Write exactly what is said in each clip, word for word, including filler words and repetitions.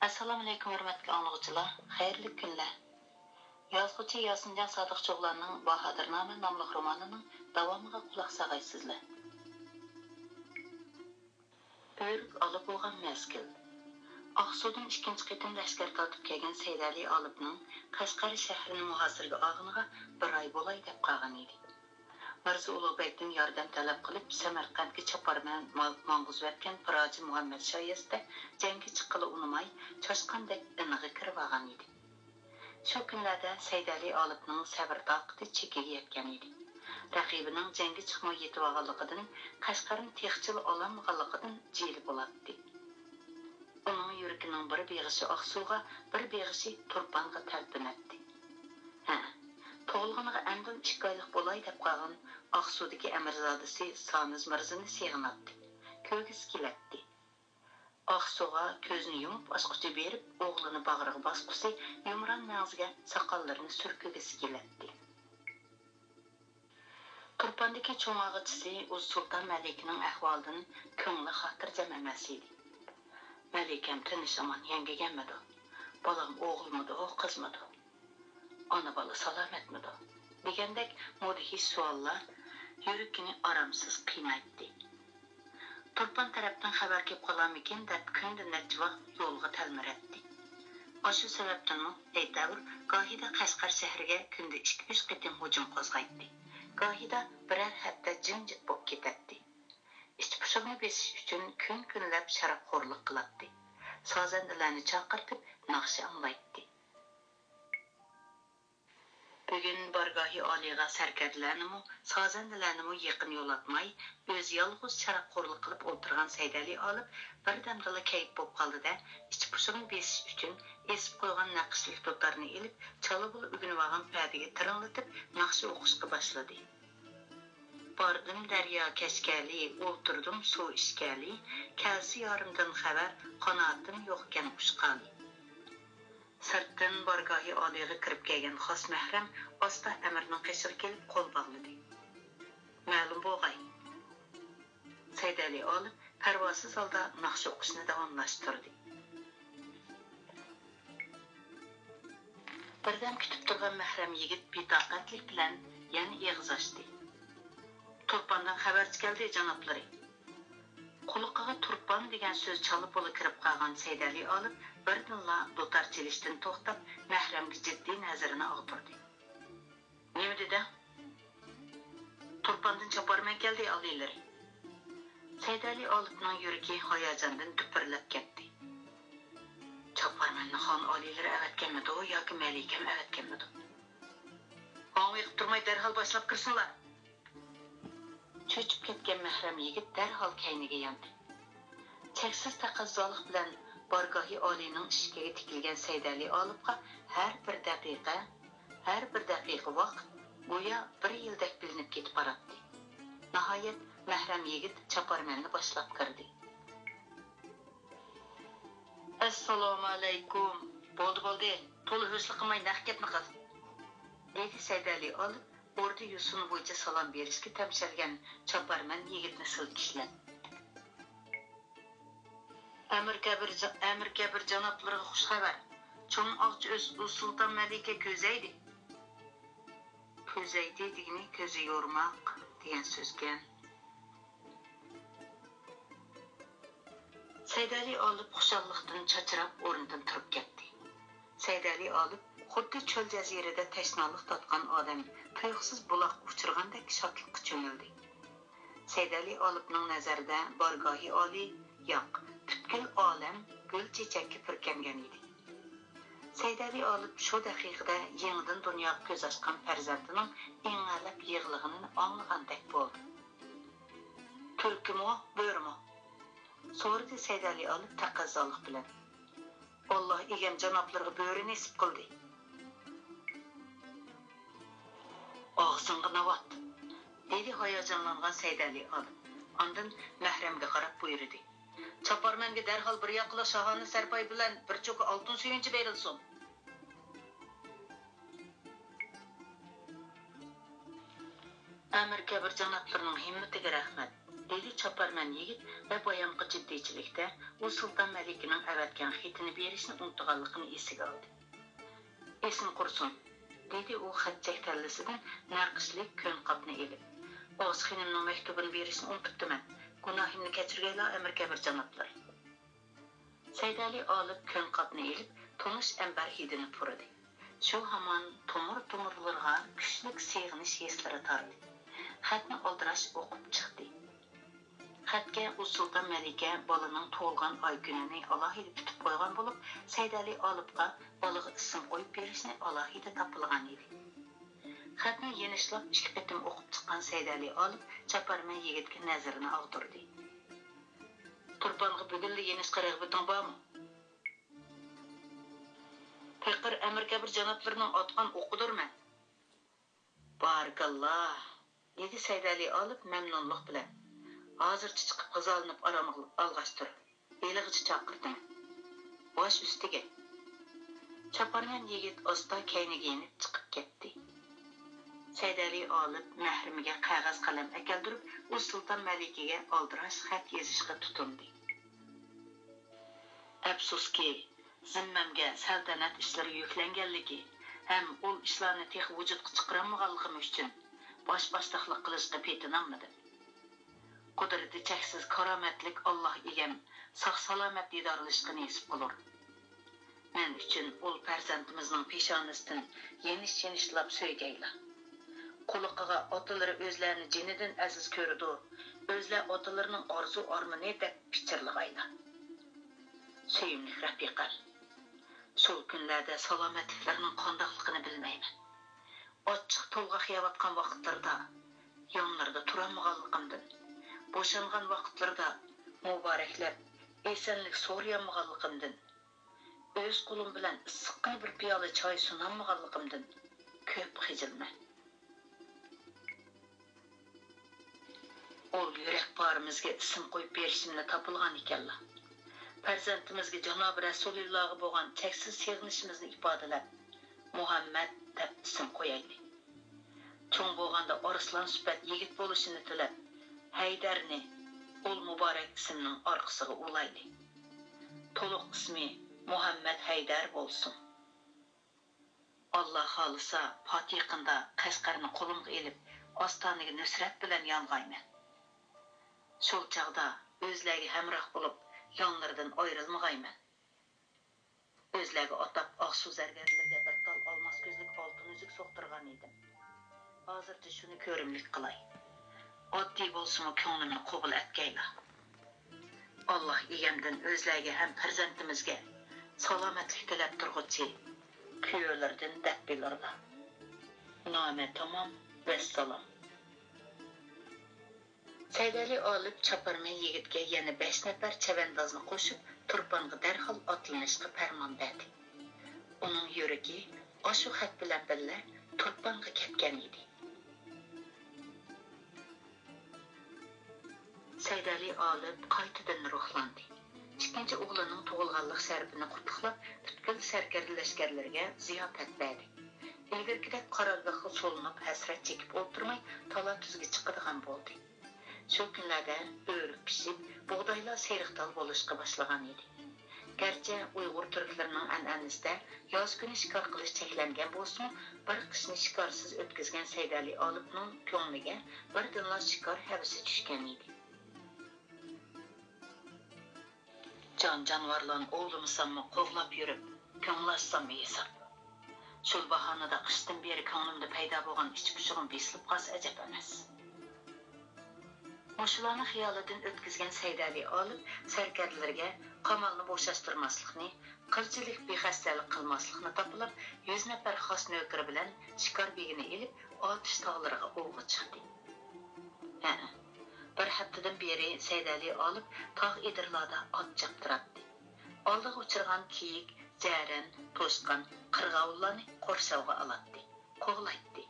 ئەسسالامۇئەلەيكۇم، ھۆرمەتلىك ئاڭلىغۇچىلار، خەيرلىك كۈنلەر. يازغۇچى ياسىنجان سادىقچىئوغلاننىڭ باھادىرنامە ناملىق رومانىنىڭ داۋامىغا قۇلاق ساغايسىزلەر. ئۆرۈك ئالا بولغان مەزگىل. ئاقسۇدىن ئىككىنچى قېتىم لەشكەر تارتىپ كەلگەن سەيدەلى ئالىپنىڭ قەشقەر شەھىرىنى مۇھاسىرىگە ئالغىنىغا بىر ئاي بولاي دەپ قالغان ئىدى. مىرزا ئۇلۇغبەگدىن ياردەم تەلەپ قىلىپ، سەمەرقەنتكە چاپارمەن ما-، ماڭغۇزۇۋەتكەن پىراجى مۇھەممەد شايەستە جەڭگە چىققىلى ئۇنىماي، چاشقاندەك ئىنىغا كىرىۋالغان ئىدى. شۇ كۈنلەردە سەيدەلى ئالىپنىڭ سەۋر-تاقىتى چېكىگە يەتكەن ئىدى. رەقىبىنىڭ جەڭگە چىقماي يېتىۋالغانلىقىدىن، قەشقەرنى تېخىچىلا ئالالمىغانلىقىدىن جىلە بولاتتى. ئۇنىڭ يۈرىكىنىڭ بىر بېغىشى ئاقسۇغا، بىر بېغىشى تۇرپانغا تەلپۈنەتتى. ھە، تۇغۇلغىنىغا ئەمدىلا ئىككى ئايلىق بولاي دەپ قالغان ئاقسۇدىكى ئەمىرزادىسى سانىز مىرزىنى سېغىناتتى، كۆرگۈسى كېلەتتى. ئاقسۇغا كۆزىنى يۇمۇپ ئاچقۇچە بېرىپ، ئوغلىنى باغرىغا باسقۇسى، يۇمران مەڭزىگە ساقاللىرىنى سۈركىگۈسى كېلەتتى. تۇرپاندىكى چوڭ ئاغىچىسى ئۇز سۇلتان مەلىكىنىڭ ئەھۋالىدىن كۆڭلى خاتىرجەم ئەمەس ئىدى. «مەلىكەم تىنچ-ئامان يەڭگىگەنمىدۇ؟ بالام ئوغۇلمىدۇ، قىزمىدۇ؟ ئانا-بالا سالامەتمىدۇ؟» دېگەندەك مۇدھىش سوئاللار يۈرىكىنى ئارامسىز قىينايتتى. تۇرپان تەرەپتىن خەۋەر كېلىپ قالارمىكىن دەپ كۈندە نەچچە ۋاق يولغا تەلمۈرەتتى. ئاشۇ سەۋەبتىنمۇ ئەيتەۋۇر، گاھىدا قەشقەر شەھىرىگە كۈندە ئىككى-ئۈچ قېتىم ھۇجۇم قوزغايتتى، گاھىدا بىرەر ھەپتە جىمجىت بولۇپ كېتەتتى. ئىچ پۇشۇقنى بېسىش ئۈچۈن كۈن-كۈنلەپ شارابخورلۇق قىلاتتى. سازەندىلەرنى چاقىرتىپ ناخشا ئاڭلايتتى. بۈگۈن بارگاھى ئالىيغا سەركەردىلەرنىمۇ، سازەندىلەرنىمۇ يېقىن يولاتماي، ئۆزى يالغۇز شارابخورلۇق قىلىپ ئولتۇرغان سەيدەلى ئالىپ بىردەمدىلا كەيپ بوپ قالدى-دە، ئىچ پۇشۇقنى بېسىش ئۈچۈن ئېسىپ قويغان نەقىشلىك دۇتارنى ئېلىپ، چالا بولا ئۆگىنىۋالغان پەدىگە تىرىڭلىتىپ، ناخشا ئوقۇشقا باشلىدى. باردىم دەريا كەچكەلى، ئولتۇردۇم سۇ ئىچكەلى، كەلسە يارىمدىن خەۋەر، قاناتىم يوقكەن ئۇچقالى. سىرتتىن بارگاھى ئالىيغا كىرىپ كەلگەن خاس مەھرەم ئاستا ئەمىرنىڭ قېشىغا كېلىپ قول باغلىدى. مەلۇم بولغاي. سەيدەلى ئالىپ پەرۋاسىز ھالدا ناخشا ئوقۇشنى داۋاملاشتۇردى. بىردەم كۈتۈپ تۇرغان مەھرەم يىگىت بىتاقەتلىك بىلەن يەنە ئېغىز ئاچتى. تۇرپاندىن خەۋەرچى كەلدى، جانابلىرى. قۇلىقىغا تۇرپان دېگەن سۆز چالا پۇلا كىرىپ قالغان سەيدەلى ئالىپ بىردىنلا دۇتار چېلىشتىن توختاپ، مەھرەمگە جىددىي نەزىرىنى ئاغدۇردى. نېمە دېدىڭ؟ تۇرپاندىن چاپارمەن كەلدى، ئالىيلىرى. سەيدەلى ئالىپنىڭ يۈرىكى ھاياجاندىن دۈپۈرلەپ كەتتى. چاپارمەننى خان ئالىيلىرى ئەۋەتكەنمىدۇ ياكى مەلىكەم ئەۋەتكەنمىدۇ؟ ھاڭۋېقىپ تۇرماي دەرھال باشلاپ كىرسۇنلار! چۆچۈپ كەتكەن مەھرەم يىگىت دەرھال كەينىگە ياندى. چەكسىز تەقەززالىق بىلەن بارگاھى ئالىينىڭ ئىشىكىگە تىكىلگەن سەيدەلى ئالىپقا ھەر بىر دەقىقە، ھەر بىر دەقىقە ۋاقىت گويا بىر يىلدەك بىلىنىپ كېتىپ باراتتى. ناھايەت، مەھرەم يىگىت چاپارمەننى باشلاپ كىردى. ئەسسالامۇئەلەيكۇم. بولدى، بولدى، تولا ھۆسنى قىلماي نەق گەپنى قىل، دېدى سەيدەلى ئالىپ ئوردا يوسۇنى بويىچە سالام بېرىشكە تەمشەلگەن چاپارمەن يىگىتنى سىلكىشلەپ. ئەمىر كەبىر جا-، ئەمىر كەبىر جانابلىرىغا خۇش خەۋەر. چوڭ ئاغچى ئۆز-، ئۇ سۇلتان مەلىكە كۆزەيدى. كۆزەيدى دېگىنى كۆزى يورماق دېگەن سۆزكەن. سەيدەلى ئالىپ خۇشاللىقتىن چاچراپ ئورنىدىن تۇرۇپ كەتتى. سەيدەلى ئالىپ خۇددى چۆل جەزىرىدە تەشنالىق تارتقان ئادەم تۇيۇقسىز بۇلاققا ئۇچرىغاندەك شادلىققا چۆمۈلدى. سەيدەلى ئالىپنىڭ نەزىرىدە بارگاھى ئالىي، ياق، پۈتكۈل ئالەم گۈل چېچەككە پۈركەنگەن ئىدى. سەيدەلى ئالىپ شۇ دەقىقىدە يېڭىدىن دۇنياغا كۆز ئاچقان پەرزەنتىنىڭ ئىڭەلەپ يىغلىغىنىنى ئاڭلىغاندەك بولدى. تۈلكىمۇ، بۆرىمۇ؟ سورىدى سەيدەلى ئالىپ تەقەززالىق بىلەن. ئاللا ئىگەم جانابلىرىغا بۆرە نېسىپ قىلدى. ئاغزىڭغا ناۋات! دېدى ھاياجانلانغان سەيدەلى ئالىپ. ئاندىن مەھرەمگە قاراپ بۇيرۇدى. چاپارمەنگە دەرھال بىر ياقىلىق شاھانە سەرپاي بىلەن بىر چوكا ئالتۇن سۆيۈنچە بېرىلسۇن. ئەمىر كەبىر جانابلىرىنىڭ ھىممىتىگە رەھمەت. دېدى چاپارمەن يىگىت ۋە بايامقى جىددىيچىلىكتە ئۇ سۇلتان مەلىكىنىڭ ئەۋەتكەن خېتىنى بېرىشنى ئۇنتۇغانلىقىنى ئېسىگە ئالدى. ئېسىم قۇرسۇن، دېدى ئۇ خەت چەكتەللىسىدىن نەقىشلىك كۆن قاپنى ئېلىپ. ئاغىسى خېنىمنىڭ مەكتۇبىنى بېرىشنى ئۇنتۇپتىمەن. گۇناھىمنى كەچۈرگەيلا، ئەمىر كەبىر جانابلىرى. سەيدەلى ئالىپ كۆن قاپنى ئېلىپ، تونۇش ئەمبەر ھىدىنى پۇرىدى. شۇ ھامان تومۇر-تومۇرلىرىغا كۈچلۈك سېغىنىش ھېسلىرى تاردى. خەتنى ئالدىراش ئوقۇپ چىقتى. خەتكە ئۇ سۇلتان مەلىكە بالىنىڭ تۇغۇلغان ئاي كۈنىنى ئالاھىدە پۈتۈپ قويغان بولۇپ، سەيدەلى ئالىپقا بالىغا ئىسىم قويۇپ بېرىشنى ئالاھىدە تاپىلىغان ئىدى. خەتنى يېنىشلاپ ئىككى قېتىم ئوقۇپ چىققان سەيدەلى ئالىپ چاپارمەن يىگىتكە نەزىرىنى ئاغدۇردى. تۇرپانغا بۈگۈنلا يېنىشقا رىغبىتىڭ بارمۇ؟ پېقىر ئەمىر كەبىر جانابلىرىنىڭ ئاتقان ئوقىدۇر مەن. بارىكاللا، دېدى سەيدەلى ئالىپ مەمنۇنلۇق بىلەن. ھازىرچە چىقىپ غىزالىنىپ ئارام ئالغاچ تۇر. ھېلىغىچە چاقىرتىمەن. باش ئۈستىگە. چاپارمەن يىگىت ئاستا كەينىگە يېنىپ چىقىپ كەتتى. سەيدەلى ئالىپ مەھرىمىگە قەغەز قەلەم ئەكەلدۈرۈپ، ئۇ سۇلتان مەلىكىگە ئالدىراش خەت يېزىشقا تۇتۇندى. ئەپسۇسكى، زىممەمگە سەلتەنەت ئىشلىرى يۈكلەنگەنلىكى ھەم ئۇل ئىشلارنى تېخى ۋۇجۇدقا چىقىرالمىغانلىقىم ئۈچۈن باش باشلىقلىق قىلىشقا پېتىنالمىدىم. قۇدرىتى چەكسىز كارامەتلىك ئاللاھ ئىگەم ساق-سالامەت دىدارلىشىشقا نېسىپ قىلۇر. مەن ئۈچۈن ئۇل پەرزەنتىمىزنىڭ پېشانىسىدىن يېنىش-يېنىشلاپ سۆيگەيلا. قۇلىقىغا ئاتىلىرى ئۆزلەرنى جېنىدىن ئەزىز كۆرىدۇ، ئۆزلەر ئاتىلىرىنىڭ ئارزۇ-ئارمىنى دەپ پىچىرلىغايلا. سۆيۈملۈك رەپىقەم، شۇ كۈنلەردە سالامەتلىكلىرىنىڭ قانداقلىقىنى بىلمەيمەن. ئاچچىق تولغاق يەۋاتقان ۋاقىتلىرىدا يانلىرىدا تۇرالمىغانلىقىمدىن، بوشانغان ۋاقىتلىرىدا مۇبارەكلەپ ئېسەنلىك سورىيالمىغانلىقىمدىن، ئۆز قولۇم بىلەن ئىسسىققىنە بىر پىيالە چاي سۇنالمىغانلىقىمدىن كۆپ خىجىلمەن. ئۇل يۈرەك پارىمىزگە ئىسىم قويۇپ بېرىشىمنى تاپىلىغان ئىكەنلا. پەرزەنتىمىزگە جانابى رەسۇلىللاغا بولغان چەكسىز سېغىنىشىمىزنى ئىپادىلەپ، مۇھەممەد دەپ ئىسىم قويايلى. چوڭ بولغاندا ئارسلان سۈپەت يىگىت بولۇشىنى تىلەپ، ھەيدەرنى ئۇل مۇبارەك ئىسىمنىڭ ئارقىسىغا ئۇلايلى. تولۇق ئىسمى مۇھەممەد ھەيدەر بولسۇن. ئاللا خالىسا، پات يېقىندا قەشقەرنى قولۇمغا ئېلىپ، ئاستانىگە نۇسرەت بىلەن يانغايمەن. شۇ چاغدا ئۆزلەرگە ھەمراھ بولۇپ، يانلىرىدىن ئايرىلمىغايمەن. ئۆزلەرگە ئاتاپ ئاقسۇ زەرگەردىلىرىگە بىر تال ئالماس كۆزلۈك ئالتۇن ئۈزۈك سوقتۇرغان ئىدىم. ھازىرچە شۇنى كۆرۈملۈك قىلاي. ئاددىي بولسىمۇ كۆڭلۈمنى قوبۇل ئەتكەيلا. ئاللا ئىگەمدىن ئۆزلەرگە ھەم پەرزەنتىمىزگە سالامەتلىك تىلەپ تۇرغۇچى كۈيەلىرىدىن دەپ بىلۇرلا. نامە تامام، ۋەسسالام. سەيدەلى ئالىپ چاپارمەن يىگىتكە يەنە بەش نەپەر چەۋەندازنى قوشۇپ، تۇرپانغا دەرھال ئاتلىنىشقا پەرمان بەردى. ئۇنىڭ يۈرىكى ئاشۇ خەت بىلەن بىللە تۇرپانغا كەتكەن ئىدى. سەيدەلى ئالىپ قايتىدىن روھلاندى. ئىككىنچى ئوغلىنىڭ تۇغۇلغانلىق شەرىپىنى قۇتلۇقلاپ، پۈتكۈل سەركەردە لەشكەرلىرىگە زىياپەت بەردى. ئىلگىرىكىدەك قارارلىققا سولىنىپ، ھەسرەت چېكىپ ئولتۇرماي، تالا-تۈزگە چىقىدىغان بولدى. شۇ كۈنلەردە ئۆرۈك پىشىپ، بۇغدايلار سېرىق تال بولۇشقا باشلىغان ئىدى. گەرچە ئۇيغۇر تۈركلىرىنىڭ ئەنئەنىسىدە ياز كۈنى شىكار قىلىش چەكلەنگەن بولسىمۇ، بىر قىشنى شىكارسىز ئۆتكۈزگەن سەيدەلى ئالىپنىڭ كۆڭلىگە بىردىنلا شىكار ھەۋىسى چۈشكەن ئىدى. جان-جانىۋارلارنى ئوۋلىمىساممۇ، قوغلاپ يۈرۈپ، كۆڭۈل ئاچساممۇ ھېساب. شۇ باھانىدا قىشتىن بېرى كۆڭلۈمدە پەيدا بولغان ئىچ پۇشۇقۇم بېسىلىپ قالسا ئەجەب ئەمەس. مۇشۇلارنى خىيالىدىن ئۆتكۈزگەن سەيدەلى ئالىپ سەركەردىلىرىگە قامالنى بوشاشتۇرماسلىقنى، قىلچىلىك بىخەستەلىك قىلماسلىقنى تاپىلاپ، يۈز نەپەر خاس نۆكىرى بىلەن شىكار بېگىنى ئېلىپ، ئاتۇش تاغلىرىغا ئوۋغا چىقتى. ھەئە، بىر ھەپتىدىن بېرى سەيدەلى ئالىپ تاغ ئېدىرلاردا ئات چاپتۇراتتى. ئالدىغا ئۇچرىغان كېيىك، جەرەن، توشقان، قىرغاۋۇللارنى قورشاۋغا ئالاتتى، قوغلايتتى.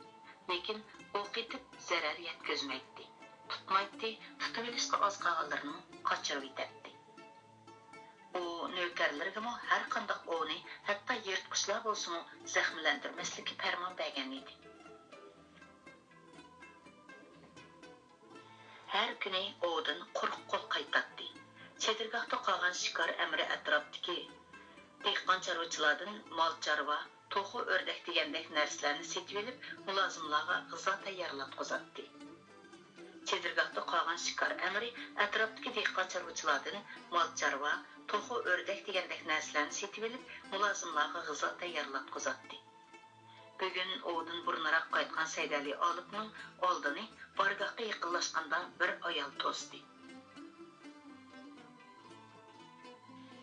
لېكىن ئوق ئېتىپ زەرەر يەتكۈزمەيتتى، تۇتمايتتى، تۇتۇۋېلىشقا ئاز قالغانلىرىنىمۇ قاچۇرۇۋېتەتتى. ئۇ نۆكەرلىرىگىمۇ ھەرقانداق ئوۋنى، ھەتتا يىرتقۇچلار بولسىمۇ زەخىملەندۈرمەسلىككە پەرمان بەرگەن ئىدى. ھەر كۈنى ئوۋدىن قۇرۇق قول قايتاتتى. چېدىرگاھتا قالغان شىكار ئەمىرى ئەتراپتىكى دېھقان چارۋىچىلاردىن مال-چارۋا، توخۇ-ئۆردەك دېگەندەك نەرسىلەرنى سېتىۋېلىپ، مۇلازىملارغا غىزا تەييارلاتقۇزاتتى. چېدىرگاھتا قالغان شىكار ئەمىرى ئەتراپتىكى دېھقان چارۋىچىلاردىن مال-چارۋا، توخۇ-ئۆردەك دېگەندەك نەرسىلەرنى سېتىۋېلىپ، مۇلازىملارغا غىزا تەييارلاتقۇزاتتى. بۈگۈن ئوۋدىن بۇرۇنراق قايتقان سەيدەلى ئالىپنىڭ ئالدىنى بارگاھقا يېقىنلاشقاندا بىر ئايال توستى.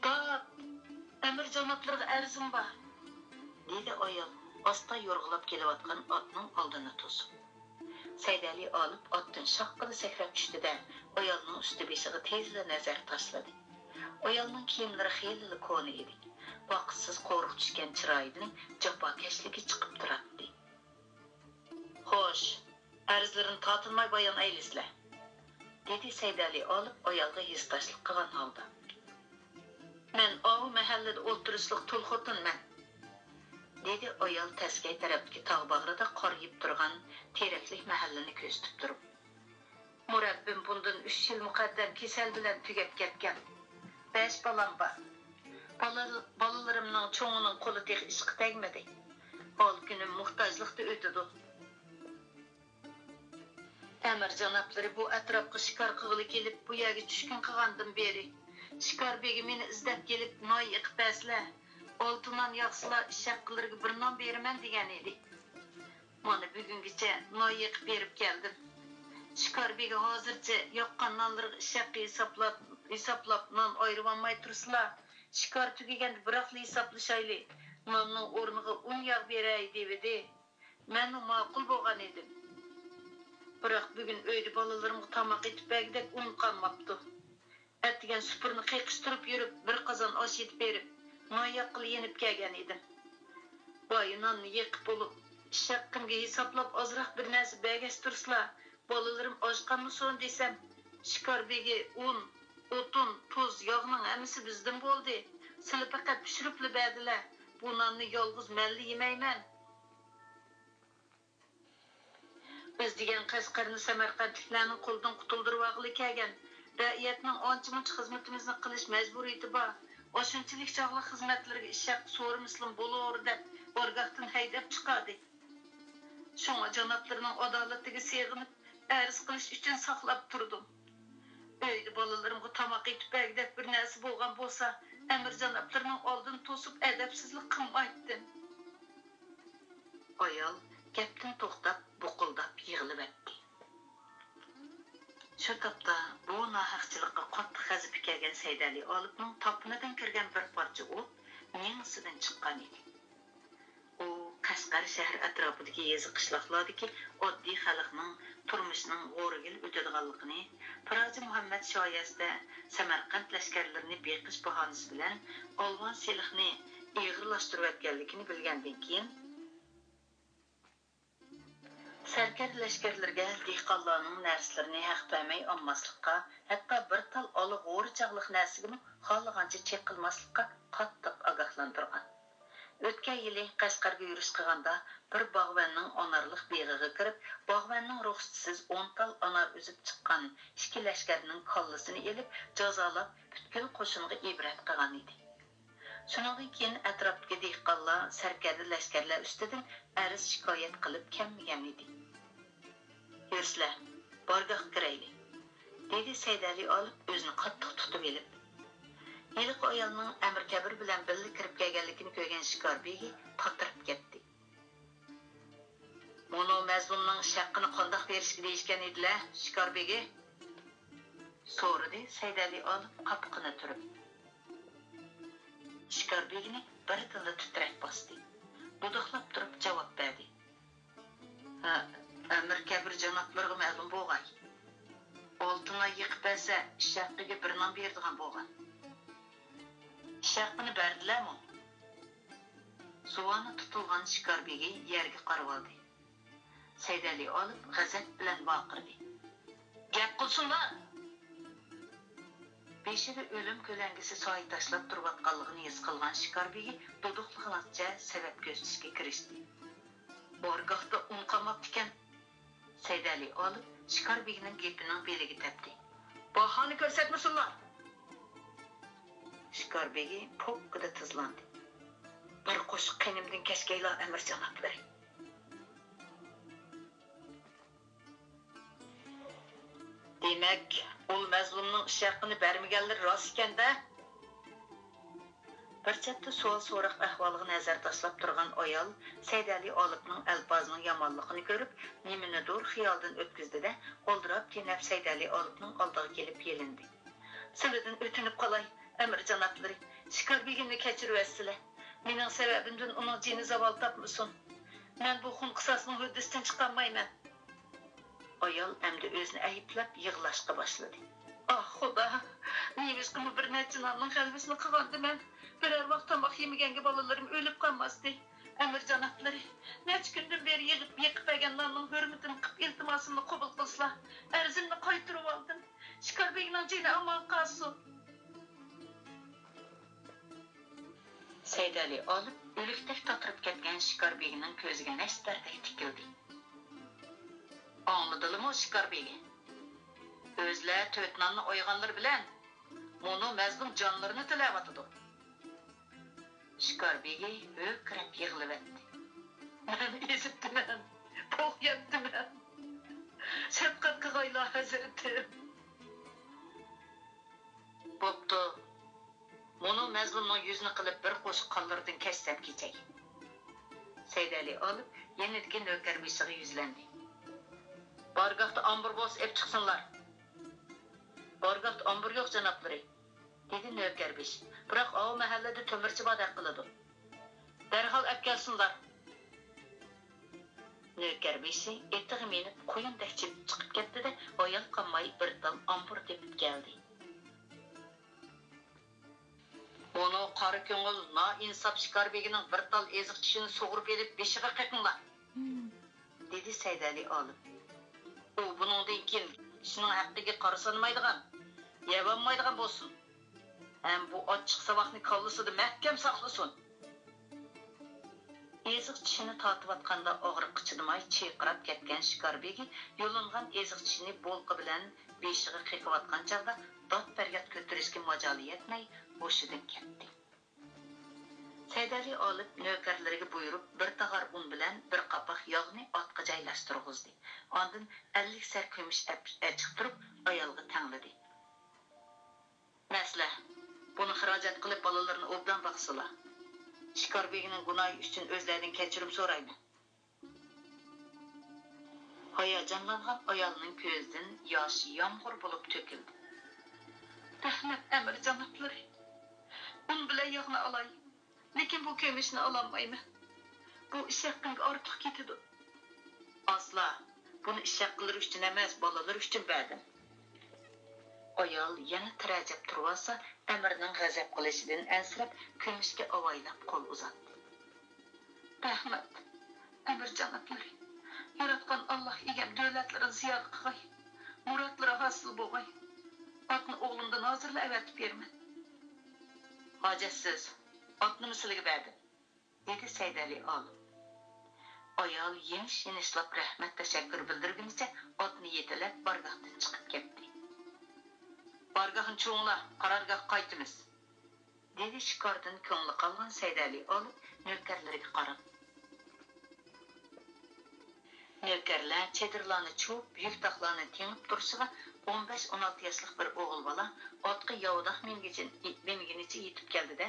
«داپ! ئەمىر جانابلىرىغا ئەرزىم بار!» دېدى ئايال ئاستا يورغىلاپ كېلىۋاتقان ئاتنىڭ ئالدىنى توسۇپ. سەيدەلى ئالىپ ئاتتىن شاققىدە سەكرەپ چۈشتى-دە، ئايالنىڭ ئۈستى-بېشىغا تېزلا نەزەر تاشلىدى. ئايالنىڭ كىيىملىرى خېلىلا كونا ئىدى. ۋاقىتسىز قورۇق چۈشكەن چىرايىدىن جاپاكەشلىكى چىقىپ تۇراتتى. «خوش، ئەرزلىرىنى تارتىنماي بايان ئەيلىسىلە!» دېدى سەيدەلى ئالىپ ئايالغا ھېسداشلىق قىلغان ھالدا. «مەن ئاۋۇ مەھەللىدە ئولتۇرۇشلۇق تۇل خوتۇنمەن»، دېدى ئايال تەسكەي تەرەپتىكى تاغ باغرىدا قارىيىپ تۇرغان تېرەكلىك مەھەللىنى كۆرسىتىپ تۇرۇپ. «مۇرەببىم بۇندىن ئۈچ يىل مۇقەددەم كېسەل بىلەن تۈگەپ كەتكەن. بەش بالام بار. بالا-، بالىلىرىمنىڭ چوڭىنىڭ قولى تېخى ئىشقا تەگمىدى. ھال-كۈنۈم موھتاجلىقتا ئۆتىدۇ. ئەمىر جانابلىرى بۇ ئەتراپقا شىكار قىلغىلى كېلىپ، بۇ يەرگە چۈشكۈن قىلغاندىن بېرى، شىكار بېگى مېنى ئىزدەپ كېلىپ، نان يېقىپ بەرسىلە، ئالتە نان ياغسىلا، ئىششەققىلىرىگە بىر نان بېرىمەن دېگەن ئىدى. مانا بۈگۈنگىچە نان يېقىپ بېرىپ كەلدىم. شىكار بېگى ھازىرچە ياققان نانلىرىغا ئىششەققە ھېسابلاپ، ھېسابلاپ نان ئايرىۋالماي تۇرسىلا، شىكار تۈگىگەندە بىراقلا ھېسابلىشايلى، ناننىڭ ئورنىغا ئۇن ياغ بېرەي دېۋىدى. مەنمۇ ماقۇل بولغان ئىدىم. بىراق بۈگۈن ئۆيدە بالىلىرىمغا تاماق ئېتىپ بەرگۈدەك ئۇن قالماپتۇ. ئەتىگەن سۇپۇرنى قېقىشتۇرۇپ يۈرۈپ، بىر قازان ئاش ئېتىپ بېرىپ، نان ياققىلى يېنىپ كەلگەن ئىدىم. بايا ناننى يېقىپ بولۇپ، ئىششەققىمگە ھېسابلاپ ئازراق بىر نەرسە بەرگەچ تۇرسىلا، بالىلىرىم ئاچ قالمىسۇن دېسەم، شىكار بېگى ئۇن، ئوتۇن، تۇز، ياغنىڭ ھەممىسى بىزدىن بولدى. سىلى پەقەت پىشۇرۇپلا بەردىلە. بۇ ناننى يالغۇز مەنلا يېمەيمەن. بىز دېگەن قەشقەرنى سەمەرقەنتلىكلەرنىڭ قولىدىن قۇتۇلدۇرۇۋالغىلى كەلگەن، رەئىيەتنىڭ ئانچە-مۇنچە خىزمىتىمىزنى قىلىش مەجبۇرىيىتى بار، ئاشۇنچىلىك چاغلىق خىزمەتلىرىگە ئىششەق سورىمىسىلىمۇ بولۇر دەپ بارگاھتىن ھەيدەپ چىقاردى. شۇڭا جانابلىرىنىڭ ئادالىتىگە سېغىنىپ، ئەرز قىلىش ئۈچۈن ساقلاپ تۇردۇم. ئۆيدە بالىلىرىمغا تاماق ئېتىپ بەرگۈدەك بىر نەرسە بولغان بولسا، ئەمىر جانابلىرىنىڭ ئالدىنى توسۇپ ئەدەپسىزلىك قىلمايتتىم. ئايال گەپتىن توختاپ، بۇقۇلداپ يىغلىۋەتتى. شۇ تاپتا بۇ ناھەقچىلىققا قاتتىق غەزىپى كەلگەن سەيدەلى ئالىپنىڭ تاپىنىدىن كىرگەن بىر پارچە ئوت مېڭىسىدىن چىققان ئىدى. ئۇ قەشقەر شەھەر ئەتراپىدىكى يېزا-قىشلاقلاردىكى ئاددىي خەلقنىڭ تۇرمۇشىنىڭ غورىگىل ئۆتىدىغانلىقىنى، پىراجى مۇھەممەد شايەستە سەمەرقەنت لەشكەرلىرىنى بېقىش باھانىسى بىلەن ئالۋان سېلىقنى ئېغىرلاشتۇرۇۋەتكەنلىكىنى بىلگەندىن كېيىن، سەركەردە لەشكەرلىرىگە دېھقانلارنىڭ نەرسىلىرىنى ھەق بەرمەي ئالماسلىققا، ھەتتا بىر تال ئالا غورى چاغلىق نەرسىگىمۇ خالىغانچە چېقىلماسلىققا قاتتىق ئاگاھلاندۇرغان. ئۆتكەن يىلى قەشقەرگە يۈرۈش قىلغاندا، بىر باغۋەننىڭ ئانارلىق بېغىغا كىرىپ، باغۋەننىڭ رۇخسىتىسىز ئون تال ئانار ئۈزۈپ چىققان ئىككى لەشكەرنىڭ كاللىسىنى ئېلىپ جازالاپ، پۈتكۈل قوشۇنغا ئىبرەت قىلغان ئىدى. شۇنىڭدىن كېيىن ئەتراپتىكى دېھقانلار سەركەردە لەشكەرلەر ئۈستىدىن ئەرز-شىكايەت قىلىپ كەلمىگەن ئىدى. يۈرسىلە، بارگاھقا كىرەيلى، دېدى سەيدەلى ئالىپ ئۆزىنى قاتتىق تۇتۇۋېلىپ. ھېلىقى ئايالنىڭ ئەمىر كەبىر بىلەن بىللە كىرىپ كەلگەنلىكىنى كۆرگەن شىكار بېگى تاتىرىپ كەتتى. مۇنۇ مەزلۇمنىڭ ئىششەققىنى قانداق بېرىشكە دېيىشكەن ئىدىلە، شىكار بېگى؟ سورىدى سەيدەلى ئالىپ قاپىقىنى تۈرۈپ. شىكار بېگىنى بىردىنلا تىترەك باستى. دۇدۇقلاپ تۇرۇپ جاۋاب بەردى. ھە، ئەمىر كەبىر جانابلىرىغا مەلۇم بولغاي. ئالتە نان يېقىپ بەرسە، ئىششەققىگە بىر نان بېرىدىغان بولغان. ئىششەققىنى بەردىلەمۇ؟ زۇۋانى تۇتۇلغان شىكار بېگى يەرگە قارىۋالدى. سەيدەلى ئالىپ غەزەپ بىلەن ۋارقىرىدى. گەپ قىلسۇنلا! بېشىدا ئۆلۈم كۆلەڭگىسى سايە تاشلاپ تۇرۇۋاتقانلىقىنى ھېس قىلغان شىكار بېگى دۇدۇقلىغىنىچە سەۋەب كۆرسىتىشكە كىرىشتى. بارگاھتا ئۇن قالماپتىكەن. سەيدەلى ئالىپ شىكار بېگىنىڭ گېپىنىڭ بېلىگە تەپتى. باھانى كۆرسەتمىسۇنلار! شىكار بېگى پوككىدە تىزلاندى. بىر قوشۇق قېنىمدىن كەچكەيلا، ئەمىر جانابلىرى. دېمەك، ئۇل مەزلۇمنىڭ ئىش ھەققىنى بەرمىگەنلىرى راست ئىكەن-دە؟ بىر چەتتە سوئال-سوراق ئەھۋالىغا نەزەر تاشلاپ تۇرغان ئايال سەيدەلى ئالىپنىڭ ئەلپازىنىڭ يامانلىقىنى كۆرۈپ، نېمىنىدۇر خىيالىدىن ئۆتكۈزدى-دە، ئالدىراپ-تېنەپ سەيدەلى ئالىپنىڭ ئالدىغا كېلىپ يېلىندى. سىلىدىن ئۆتۈنۈپ قالاي، ئەمىر جانابلىرى، شىكار بېگىمنى كەچۈرۈۋەتسىلە. مېنىڭ سەۋەبىمدىن ئۇنىڭ جېنى زاۋال تاپمىسۇن. مەن بۇ خۇن-قىساسنىڭ ھۆددىسىدىن چىقالمايمەن. ئايال ئەمدى ئۆزىنى ئەيىبلەپ يىغلاشقا باشلىدى. ئاھ، خۇدا! نېمىشقىمۇ بىر نەچچە ناننىڭ غەلۋىسىنى قىلغاندىمەن؟ بىرەر ۋاق تاماق يېمىگەنگە بالىلىرىم ئۆلۈپ قالماستى. ئەمىر جانابلىرى، نەچچە كۈندىن بېرى يىغىپ، يېقىپ بەرگەن ناننىڭ ھۆرمىتىنى قىپ، ئىلتىماسىمنى قوبۇل قىلسىلا، ئەرزىمنى قايتۇرۇۋالدىم. شىكار بېگىنىڭ جېنى ئامان قالسۇن. سەيدەلى ئالىپ ئۆلۈكتەك تاتىرىپ كەتكەن شىكار بېگىنىڭ كۆزىگە نەشتەردەك تىكىلدى. ئاڭلىدىلىمۇ، شىكار بېگى؟ ئۆزلەر تۆت ناننى ئويغانلىرى بىلەن مۇنۇ مەزلۇم جانلىرىنى تىلەۋاتىدۇ. شىكار بېگى ھۆركىرەپ يىغلىۋەتتى. مەن ئېزىپتىمەن، پوق يەپتىمەن. شەپقەت قىغايلا، ھەزرىتىم. بوپتۇ. مۇنۇ مەزلۇمنىڭ يۈزىنى قىلىپ بىر قوشۇق قانلىرىدىن كەچسەم كېچەي. سەيدەلى ئالىپ يېنىدىكى نۆكەر بېشىغا يۈزلەندى. بارگاھتا ئامبۇر بولسا ئېلىپ چىقسۇنلار. بارگاھتا ئامبۇر يوق، جانابلىرى، دېدى نۆكەر بېشى. بىراق ئاۋۇ مەھەللىدە تۆمۈرچى باردەك قىلىدۇ. دەرھال ئەپكەلسۇنلار. نۆكەر بېشى ئېتىغا مىنىپ قۇيۇندەك چېپىپ چىقىپ كەتتى-دە، ھايال قالماي بىر تال ئامبۇر تېپىپ كەلدى. مۇنۇ قارا كۆڭۈل، نائىنساپ شىكار بېگىنىڭ بىر تال ئېزىق چىشىنى سۇغۇرۇپ ئېلىپ بېشىغا قېقىڭلار، دېدى سەيدەلى ئالىپ. ئۇ بۇنىڭدىن كېيىن كىشىنىڭ ھەققىگە قارا سانىمايدىغان، يەۋالمايدىغان بولسۇن. ھەم بۇ ئاچچىق ساۋاقنى كاللىسىدا مەھكەم ساقلىسۇن. ئېزىق چىشىنى تارتىۋاتقاندا ئاغرىققا چىدىماي چىرقىراپ كەتكەن شىكار بېگى يۇلۇنغان ئېزىق چىشىنى بولقا بىلەن بېشىغا قېقىۋاتقان چاغدا داد-پەرياد كۆتۈرۈشكە ماجالى يەتمەي ھوشىدىن كەتتى. سەيدەلى ئالىپ نۆكەرلىرىگە بۇيرۇپ، بىر تاغار ئۇن بىلەن بىر قاپاق ياغنى ئاتقا جايلاشتۇرغۇزدى. ئاندىن ئەللىك سەر كۈمۈش ئەپ-، ئەچىقتۈرۈپ، ئايالغا تەڭلىدى. مەسىلە، بۇنى خىراجەت قىلىپ، بالىلىرىنى ئوبدان باقسىلا. شىكار بېگىنىڭ گۇناھى ئۈچۈن ئۆزلەردىن كەچۈرۈم سورايمەن. ھاياجانلانغان ئايالنىڭ كۆزىدىن ياش يامغۇر بولۇپ تۆكۈلدى. رەھمەت، ئەمىر جانابلىرى. ئۇن بىلەن ياغنى ئالاي، لېكىن بۇ كۈمۈشنى ئالالمايمەن. بۇ ئىش ھەققىمگە ئارتۇق كېتىدۇ. ئاسلا، بۇنى ئىش ھەققىلىرى ئۈچۈن ئەمەس، بالىلىرى ئۈچۈن بەردىم. ئايال يەنە تىرەجەپ تۇرۇۋالسا، ئەمىرنىڭ غەزەپ قىلىشىدىن ئەنسىرەپ، كۈمۈشكە ئاۋايلاپ قول ئۇزاتتى. رەھمەت، ئەمىر جانابلىرى. ياراتقان ئاللاھ ئىگەم دۆلەتلىرىنى زىيادە قىلغاي. مۇرادلىرى ھاسىل بولغاي. ئاتنى ئوغلۇمدىن ھازىرلا ئەۋەتىپ بېرىمەن. ھاجەتسىز، ئاتنىمۇ سىلىگە بەردىم، دېدى سەيدەلى ئالىپ. ئايال يېنىش-يېنىشلاپ رەھمەت-تەشەككۈر بىلدۈرگىنىچە ئاتنى يېتىلەپ بارگاھتىن چىقىپ كەتتى. بارگاھنى چۇۋۇڭلار، قارارگاھقا قايتىمىز، دېدى شىكاردىن كۆڭلى قالغان سەيدەلى ئالىپ نۆكەرلىرىگە قاراپ. نۆكەرلەر چېدىرلارنى چۇۋۇپ، يۈك-تاقلارنى تېڭىپ تۇرۇشىغا، ئون بەش، ئون ئالتە ياشلىق بىر ئوغۇل بالا ئاتقا ياۋىداق مىنگىچە، مىنگىنىچە يېتىپ كەلدى-دە،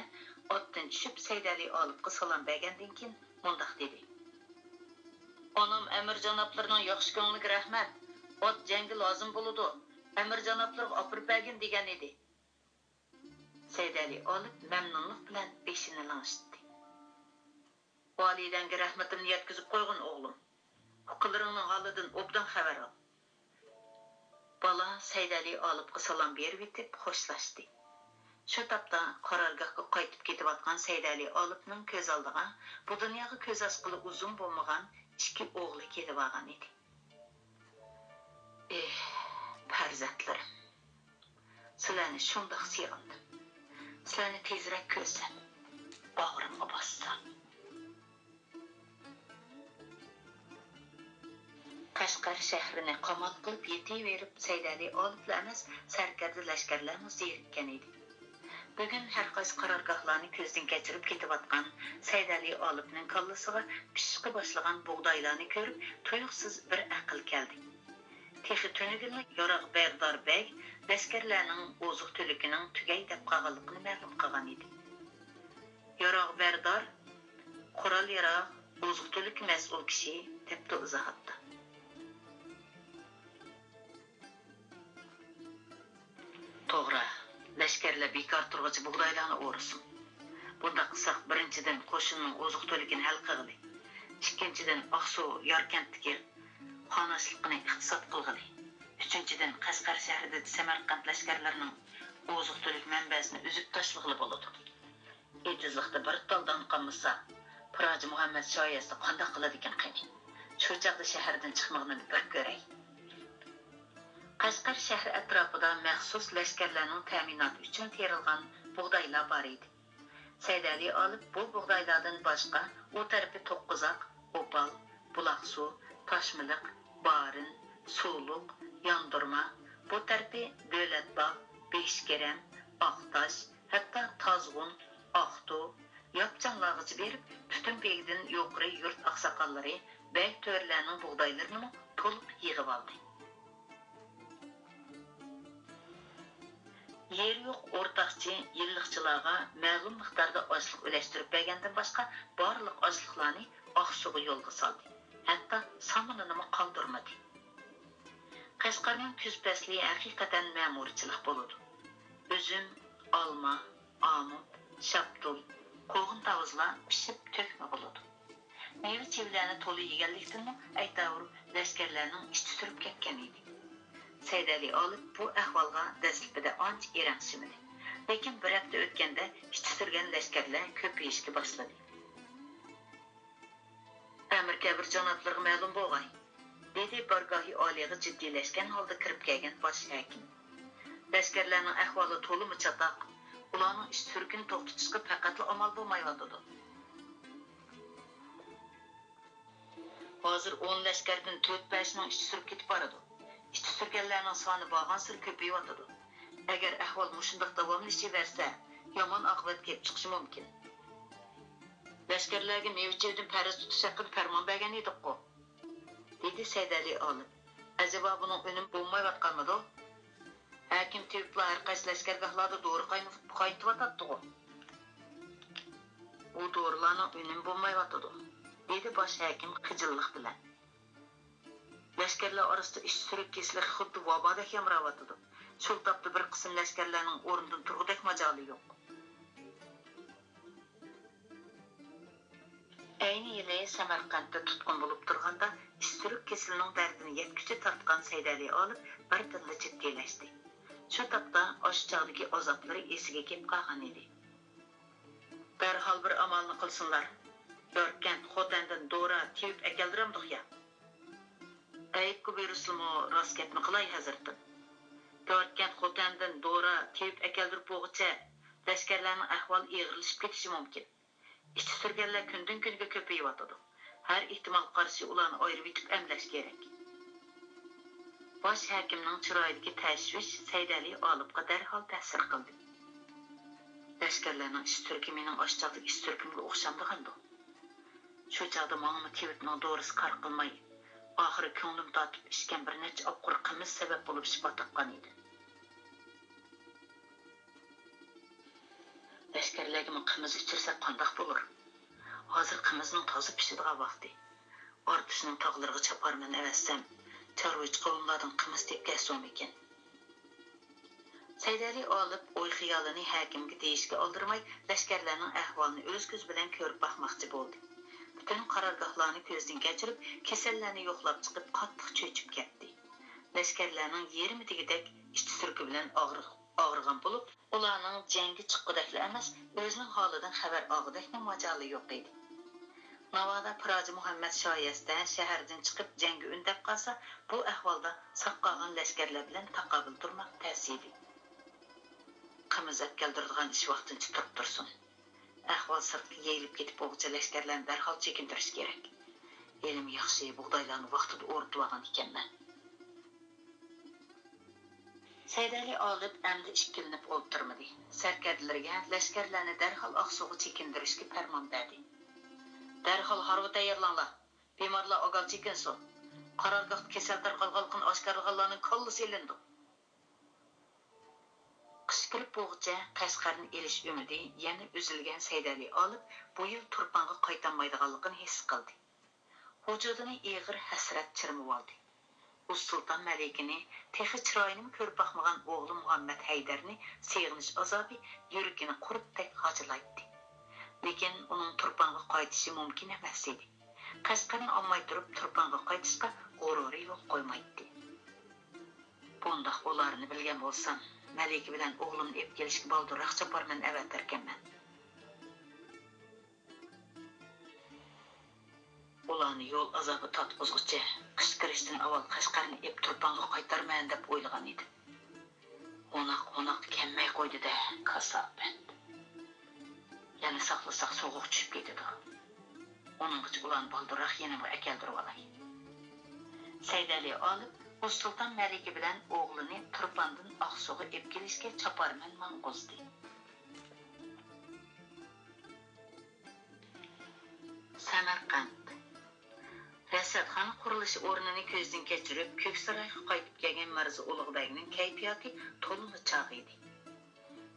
ئاتتىن چۈشۈپ، سەيدەلى ئالىپقا سالام بەرگەندىن كېيىن مۇنداق دېدى: ئانام ئەمىر جانابلىرىنىڭ ياخشى كۆڭلىگە رەھمەت، ئات جەڭگە لازىم بولىدۇ، ئەمىر جانابلىرىغا ئاپىرىپ بەرگىن دېگەن ئىدى. سەيدەلى ئالىپ مەمنۇنلۇق بىلەن بېشىنى لىڭشىتتى. ۋالىدەڭگە رەھمىتىمنى يەتكۈزۈپ قويغىن، ئوغلۇم. ئۇكىلىرىڭنىڭ ھالىدىن ئوبدان خەۋەر ئال. بالا سەيدەلى ئالىپقا سالام بېرىۋېتىپ خوشلاشتى. شۇ تاپتا قارارگاھقا قايتىپ كېتىۋاتقان سەيدەلى ئالىپنىڭ كۆز ئالدىغا بۇ دۇنياغا كۆز ئاچقىلى ئۇزۇن بولمىغان ئىككى ئوغلى كېلىۋالغان ئىدى. ئېھ، پەرزەنتلىرىم! سىلەرنى شۇنداق سېغىندىم. سىلەرنى تېزرەك كۆرسەم، باغرىمغا باسسام. قەشقەر شەھىرىنى قامال قىلىپ يېتىۋېرىپ، سەيدەلى ئالىپلا ئەمەس، سەركەردە لەشكەرلەرمۇ زېرىككەن ئىدى. بۈگۈن ھەرقايسى قارارگاھلارنى كۆزدىن كەچۈرۈپ كېتىۋاتقان سەيدەلى ئالىپنىڭ كاللىسىغا پىشىشقا باشلىغان بۇغدايلارنى كۆرۈپ، تۇيۇقسىز بىر ئەقىل كەلدى. تېخى تۈنۈگۈنلا ياراغ بەردار بەگ لەشكەرلەرنىڭ ئوزۇق-تۈلۈكىنىڭ تۈگەي دەپ قالغانلىقىنى مەلۇم قىلغان ئىدى. ياراغ بەردار، قورال-ياراغ، ئوزۇق-تۈلۈككە مەسئۇل كىشى، دەپتۇ ئىزاھاتتا. توغرا، لەشكەرلەر بىكار تۇرغۇچە بۇغدايلارنى ئورىسۇن. بۇنداق قىلساق، بىرىنچىدىن، قوشۇننىڭ ئوزۇق-تۈلۈكىنى ھەل قىلغىلى. ئىككىنچىدىن، ئاقسۇ، ياركەنتتىكى خان ئاشلىقىنى ئىقتىساد قىلغىلى. ئۈچىنچىدىن، قەشقەر شەھىرىدە سەمەرقەنت لەشكەرلىرىنىڭ ئوزۇق-تۈلۈك مەنبەسىنى ئۈزۈپ تاشلىغىلى بولىدۇ. ئېتىزلىقتا بىر تال دان قالمىسا، پىراجى مۇھەممەد شايەستە قانداق قىلىدىكىن قېنى؟ شۇ چاغدا شەھەردىن چىقمىغىنىنى بىر كۆرەي. قەشقەر شەھىرى ئەتراپىدا مەخسۇس لەشكەرلەرنىڭ تەمىناتى ئۈچۈن تېرىلغان بۇغدايلار بار ئىدى. سەيدەلى ئالىپ بۇ بۇغدايلاردىن باشقا، ئۇ تەرىپى توققۇزاق، ئوپال، بۇلاقسۇ، تاشمىلىق، بارىن، سۇلۇق، ياندۇرما، بۇ تەرىپى دۆلەتباغ، بېشكېرەم، ئاقتاش، ھەتتا تازغۇن، ئاقتۇ، ياپچانلارغىچە بېرىپ، پۈتۈن بېگىدىن يۇقىرى يۇرت ئاقساقاللىرى، بەگ تۆرىلەرنىڭ بۇغدايلىرىنىمۇ تولۇق يىغىۋالدى. يېرى يوق ئورتاقچى يىللىقچىلارغا مەلۇم مىقداردا ئاشلىق ئۈلەشتۈرۈپ بەرگەندىن باشقا، بارلىق ئاشلىقلارنى ئاقسۇغا يولغا سالدى، ھەتتا سامىنىنىمۇ قالدۇرمىدى. قەشقەرنىڭ كۈز پەسلى ھەقىقەتەن مەمۇرچىلىق بولىدۇ. ئۈزۈم، ئالما، ئامۇت، شاپتۇل، قوغۇن-تاۋۇزلار پىشىپ تۆكمە بولىدۇ. مېۋە-چېۋىلەرنى تولا يېگەنلىكتىنمۇ ئەيتاۋۇر لەشكەرلەرنىڭ ئىچى سۈرۈپ كەتكەن ئىدى. سەيدەلى ئالىپ بۇ ئەھۋالغا دەسلىپىدە ئانچە ئېرەنشىمىدى. لېكىن بىر ھەپتە ئۆتكەندە ئىچى سۈرگەن لەشكەرلەر كۆپىيىشكە باشلىدى. ئەمىر كەبىر جانابلىرىغا مەلۇم بولغاي، دېدى بارگاھى ئالىيغا جىددىيلەشكەن ھالدا كىرىپ كەلگەن باش ھەكىم. لەشكەرلەرنىڭ ئەھۋالى تولىمۇ چاتاق، ئۇلارنىڭ ئىچى سۈرۈكىنى توختىتىشقا پەقەتلا ئامال بولمايۋاتىدۇ. ھازىر ئون لەشكەردىن تۆت-بەشنىڭ ئىچى سۈرۈپ كېتىپ بارىدۇ. ئىچى سۈرگەنلەرنىڭ سانى بارغانسېرى كۆپىيىۋاتىدۇ. ئەگەر ئەھۋال مۇشۇنداق داۋاملىشىۋەرسە، يامان ئاقىۋەت كېلىپ چىقىشى مۇمكىن. لەشكەرلەرگە مېۋە-چېۋىدىن پەرەز تۇتۇش ھەققىدە پەرمان بەرگەن ئىدۇققۇ؟ دېدى سەيدەلى ئالىپ. ئەجەبا بۇنىڭ ئۈنۈمى بولمايۋاتقانمىدۇ؟ ھەكىم تېۋىپلا ھەر قايسى لەشكەرگاھلاردا دورا قاينىتىۋاتاتتىغۇ؟ ئۇ دورىلارنىڭ ئۈنۈمى بولمايۋاتىدۇ، دېدى باش ھەكىم خىجىللىق بىلەن. لەشكەرلەر ئارىسىدا ئىچ سۈرۈك كېسىلى خۇددى ۋابادەك يامراۋاتىدۇ. شۇ تاپتا بىر قىسىم لەشكەرلەرنىڭ ئورنىدىن تۇرغۇدەك ماجالى يوق. ئەينى يىلى سەمەرقەنتتە تۇتقۇن بولۇپ تۇرغاندا، ئىچ سۈرۈك كېسىلىنىڭ دەردىنى يەتكۈچە تارتقان سەيدەلى ئالىپ بىردىنلا جىددىيلەشتى. شۇ تاپتا ئاشۇ چاغدىكى ئازابلىرى ئېسىگە كېلىپ قالغان ئىدى. دەرھال بىر ئامالنى قىلسۇنلار. ياركەنت، خوتەندىن دورا تېۋىپ ئەكەلدۈرەمدۇق يا؟ ئەيىبكە بۇيرۇسىمۇ، راست گەپنى قىلاي، ھەزرىتىم. ياركەنت، خوتەندىن دورا تېۋىپ ئەكەلدۈرۈپ بولغۇچە، لەشكەرلەرنىڭ ئەھۋالى ئېغىرلىشىپ كېتىشى مۇمكىن. ئىچى سۈرگەنلەر كۈندىن-كۈنگە كۆپىيىۋاتىدۇ. ھەر ئېھتىمالغا قارشى ئۇلارنى ئايرىۋېتىپ ئەملەش كېرەك. باش ھەكىمنىڭ چىرايىدىكى تەشۋىش سەيدەلى ئالىپقا دەرھال تەسىر قىلدى. لەشكەرلەرنىڭ ئىچى سۈركى مېنىڭ ئاشۇ چاغدىكى ئىچى سۈركۈمگە ئوخشامدىغاندۇ؟ شۇ چاغدا ماڭىمۇ تېۋىپنىڭ دورىسى كار قىلماي، ئاخىرى كۆڭلۈم تارتىپ ئىچكەن بىر نەچچە ئاپقۇر قىمىز سەۋەب بولۇپ شىپا تاپقان ئىدى. لەشكەرلەرگىمۇ قىمىز ئىچۈرسەك قانداق بولۇر؟ ھازىر قىمىزنىڭ تازا پىشىدىغان ۋاقتى. ئارتۇشنىڭ تاغلىرىغا چاپارمەن ئەۋەتسەم، چارۋىچى قوۋملاردىن قىمىز تېپىپ كەلسۇمىكىن؟ سەيدەلى ئالىپ ئوي-خىيالىنى ھەكىمگە دېيىشكە ئالدىرىماي، لەشكەرلەرنىڭ ئەھۋالىنى ئۆز كۆزى بىلەن كۆرۈپ باقماقچى بولدى. پۈتۈن قارارگاھلارنى كۆزدىن كەچۈرۈپ، كېسەللەرنى يوقلاپ چىقىپ، قاتتىق چۆچۈپ كەتتى. لەشكەرلەرنىڭ يېرىمى دېگۈدەك ئىچ سۈركى بىلەن ئاغرىق-، ئاغرىغان بولۇپ، ئۇلارنىڭ جەڭگە چىققۇدەكلا ئەمەس، ئۆزىنىڭ ھالىدىن خەۋەر ئالغۇدەكمۇ ماجالى يوق ئىدى. ناۋادا پىراجى مۇھەممەد شايەستە شەھەردىن چىقىپ جەڭگە ئۈندەپ قالسا، بۇ ئەھۋالدا ساق قالغان لەشكەرلەر بىلەن تاقابىل تۇرماق تەس ئىدى. قىمىز ئەپ كەلدۈرىدىغان ئىش ۋاقتىنچە تۇرۇپ تۇرسۇن. ئەھۋال سىرتقا يېيىلىپ كېتىپ بولغۇچە لەشكەرلەرنى دەرھال چېكىندۈرۈش كېرەك. ھېلىمۇ ياخشى، بۇغدايلارنى ۋاقتىدا ئورۇتۇۋالغان ئىكەنمەن. سەيدەلى ئالىپ ئەمدى ئىككىلىنىپ ئولتۇرمىدى. سەركەردىلىرىگە لەشكەرلەرنى دەرھال ئاقسۇغا چېكىندۈرۈشكە پەرمان بەردى. دەرھال ھارۋا تەييارلاڭلار! بىمارلار ئاگال چېكىنسۇن! قارارگاھتا كېسەل تارقالغانلىقىنى ئاشكارىلىغانلارنىڭ كاللىسى ئېلىنىدۇ! قىش كىرىپ بولغۇچە قەشقەرنى ئېلىش ئۈمىدى يەنە ئۈزۈلگەن سەيدەلى ئالىپ بۇ يىل تۇرپانغا قايتالمايدىغانلىقىنى ھېس قىلدى. ۋۇجۇدىنى ئېغىر ھەسرەت چىرمىۋالدى. ئۇ سۇلتان مەلىكىنى، تېخى چىرايىنىمۇ كۆرۈپ باقمىغان ئوغلى مۇھەممەد ھەيدەرنى سېغىنىش ئازابى يۈرىكىنى قۇرتتەك ھاجىلايتتى. لېكىن ئۇنىڭ تۇرپانغا قايتىشى مۇمكىن ئەمەس ئىدى. قەشقەرنى ئالماي تۇرۇپ تۇرپانغا قايتىشقا غۇرۇرى يول قويمايتتى. بۇنداق ئۇلارنى بىلگەن بولسام، مەلىكە بىلەن ئوغلۇمنى ئېلىپ كېلىشكە بالدۇرراق چاپارمەن ئەۋەتەركەنمەن. ئۇلارنى يول ئازابى تارتقۇزغۇچە، قىش كىرىشتىن ئاۋۋال قەشقەرنى ئېلىپ تۇرپانغا قايتارمەن دەپ ئويلىغان ئىدىم. ھوناق ھوناقتا كەلمەي قويدى-دە، كاساپەت. يەنە ساقلىساق سوغۇق چۈشۈپ كېتىدۇ. ئۇنىڭغىچە ئۇلارنى بالدۇرراق يېنىمغا ئەكەلدۈرۈۋالاي. سەيدەلى ئالىپ ئۇ سۇلتان مەلىكە بىلەن ئوغلىنى تۇرپاندىن ئاقسۇغا ئېلىپ كېلىشكە چاپارمەن ماڭغۇزدى. سەمەرقەنت. رەسەتخانا قۇرۇلۇشى ئورنىنى كۆزدىن كەچۈرۈپ، كۆكسارايغا قايتىپ كەلگەن مىرزا ئۇلۇغبەگنىڭ كەيپىياتى تولىمۇ چاغ ئىدى.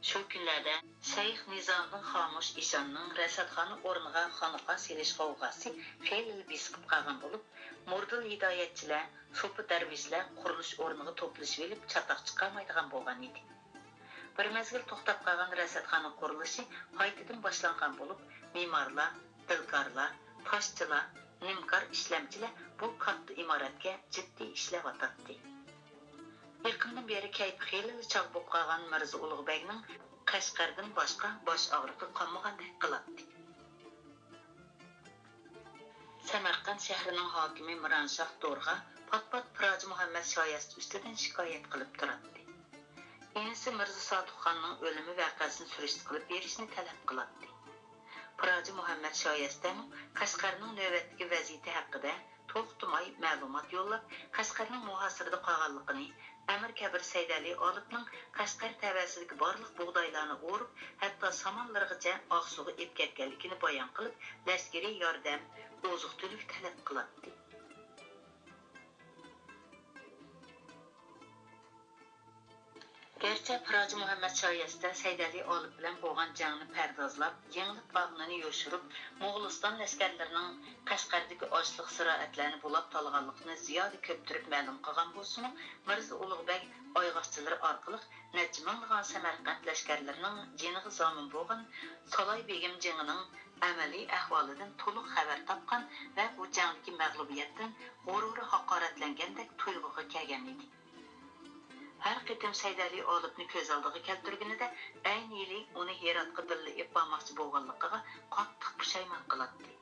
شۇ كۈنلەردە شەيخ نىزامىدىن خامۇش ئىشاننىڭ رەسەتخانا ئورنىغا خانىقا سېلىش غەۋغاسى خېلىلا بېسىقىپ قالغان بولۇپ، مۇردىل ھىدايەتچىلەر، سوپى دەرۋىشلەر قۇرۇلۇش ئورنىغا توپلىشىۋېلىپ چاتاق چىقارمايدىغان بولغان ئىدى. بىر مەزگىل توختاپ قالغان رەسەتخانا قۇرۇلۇشى قايتىدىن باشلانغان بولۇپ، مېمارلار، دىلكارلار، تاشچىلار، نىمكار ئىشلەمچىلەر بۇ كاتتا ئىمارەتكە جىددىي ئىشلەۋاتاتتى. يېقىندىن بېرى كەيپى خېلىلا چاغ بولۇپ قالغان مىرزا ئۇلۇغبەگنىڭ قەشقەردىن باشقا باش ئاغرىقى قالمىغاندەك قىلاتتى. سەمەرقەنت شەھىرىنىڭ ھاكىمى مىرانشاھ دورغا پات-پات پىراجى مۇھەممەد شايەستە ئۈستىدىن شىكايەت قىلىپ تۇراتتى. ئىنىسى مىرزا سادۇقخاننىڭ ئۆلۈمى ۋەقەسىنى سۈرۈشتە قىلىپ بېرىشنى تەلەپ قىلاتتى. پىراجى مۇھەممەد شايەستەمۇ قەشقەرنىڭ نۆۋەتتىكى ۋەزىيىتى ھەققىدە توختىماي مەلۇمات يوللاپ، قەشقەرنىڭ مۇھاسىرىدە قالغانلىقىنى، ئەمىر كەبىر سەيدەلى ئالىپنىڭ قەشقەر تەۋەسىدىكى بارلىق بۇغدايلارنى ئورۇپ، ھەتتا سامانلىرىغىچە ئاقسۇغا ئېلىپ كەتكەنلىكىنى بايان قىلىپ، لەشكىرىي ياردەم، ئوزۇق-تۈلۈك تەلەپ قىلاتتى. گەرچە پىراجى مۇھەممەد شايەستە سەيدەلى ئالىپ بىلەن بولغان جەڭنى پەردازلاپ، يېڭىلىپ قالغىنىنى يوشۇرۇپ، موغۇلىستان لەشكەرلىرىنىڭ قەشقەردىكى ئاشلىق زىرائەتلەرنى بۇلاپ تالىغانلىقىنى زىيادە كۆپتۈرۈپ مەلۇم قىلغان بولسىمۇ، مىرزا ئۇلۇغبەگ ئاياغچىلىرى ئارقىلىق نەچچە مىڭلىغان سەمەرقەنت لەشكەرلىرىنىڭ جېنىغا زامىن بولغان سالاي بېگىم جېڭىنىڭ ئەمەلىي ئەھۋالىدىن تولۇق خەۋەر تاپقان ۋە بۇ جەڭدىكى مەغلۇبىيەتتىن غۇرۇرى ھاقارەتلەنگەندەك تۇيغۇغا كەلگەن ئىدى. ھەر قېتىم سەيدەلى ئالىپنى كۆز ئالدىغا كەلتۈرگىنىدە، ئەينى ئۇنى ھىراتقا بىللە ئېلىپ بارماقچى بولغانلىقىغا قاتتىق پۇشايمان قىلاتتى.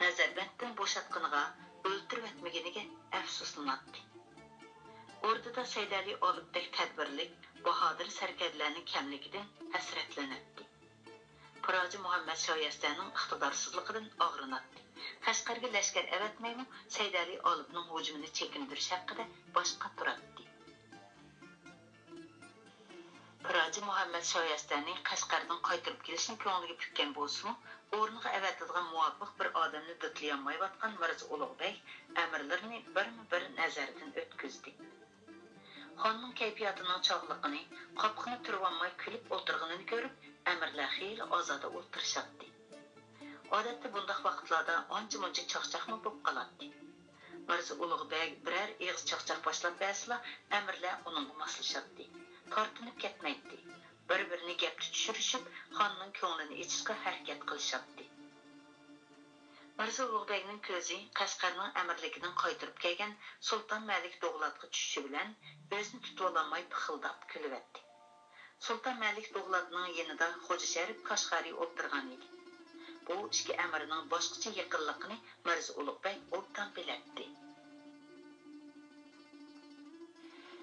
نەزەربەندتىن بوشاتقىنىغا، ئۆلتۈرۈۋەتمىگىنىگە ئەپسۇسلىناتتى. ئوردىدا سەيدەلى ئالىپتەك تەدبىرلىك، باھادىر سەركەردىلەرنىڭ كەملىكىدىن ھەسرەتلىنەتتى. پىراجى مۇھەممەد شايەستەنىڭ ئىقتىدارسىزلىقىدىن ئاغرىناتتى. قەشقەرگە لەشكەر ئەۋەتمەيمۇ، سەيدەلى ئالىپنىڭ ھۇجۇمىنى چېكىندۈرۈش ھەققىدە باش قاتۇراتتى. پىراجى مۇھەممەد شايەستەنى قەشقەردىن قايتۇرۇپ كېلىشنى كۆڭلىگە پۈككەن بولسىمۇ، ئورنىغا ئەۋەتىدىغان مۇۋاپىق بىر ئادەمنى دىتلىيالمايۋاتقان مىرزا ئۇلۇغبەگ ئەمىرلىرىنى بىرمۇ بىر نەزەردىن ئۆتكۈزدى. خاننىڭ كەيپىياتىنىڭ چاغلىقىنى، قاپىقىنى تۈرۈۋالماي كۈلۈپ ئولتۇرغىنىنى كۆرۈپ، ئەمىرلەر خېلى ئازادە ئولتۇرۇشاتتى. ئادەتتە بۇنداق ۋاقىتلاردا ئانچە-مۇنچە چاقچاقمۇ بولۇپ قالاتتى. مىرزا ئۇلۇغ بەگ بىرەر ئېغىز چاقچاق باشلاپ بەرسىلا، ئەمىرلەر ئۇنىڭغا ماسلىشاتتى. تارتىنىپ كەتمەيتتى. بىر-بىرىنى گەپكە چۈشۈرۈشۈپ، خاننىڭ كۆڭلىنى ئېچىشقا ھەرىكەت قىلىشاتتى. مىرزا ئۇلۇغ بەگنىڭ كۆزى قەشقەرنىڭ ئەمىرلىكىدىن قايتۇرۇپ كەلگەن سۇلتان مەلىك دوغلاتقا چۈشۈشى بىلەن، ئۆزىنى تۇتۇۋالالماي پىخىلداپ كۈلۈۋەتتى. سۇلتان مەلىك دوغلاتنىڭ يېنىدا خوجا شەرىپ كاشغارى ئولتۇرغان ئىدى. بۇ ئىككى ئەمىرنىڭ باشقىچە يېقىنلىقىنى مىرزا ئۇلۇغ بەگ ئوبدان بىلەتتى.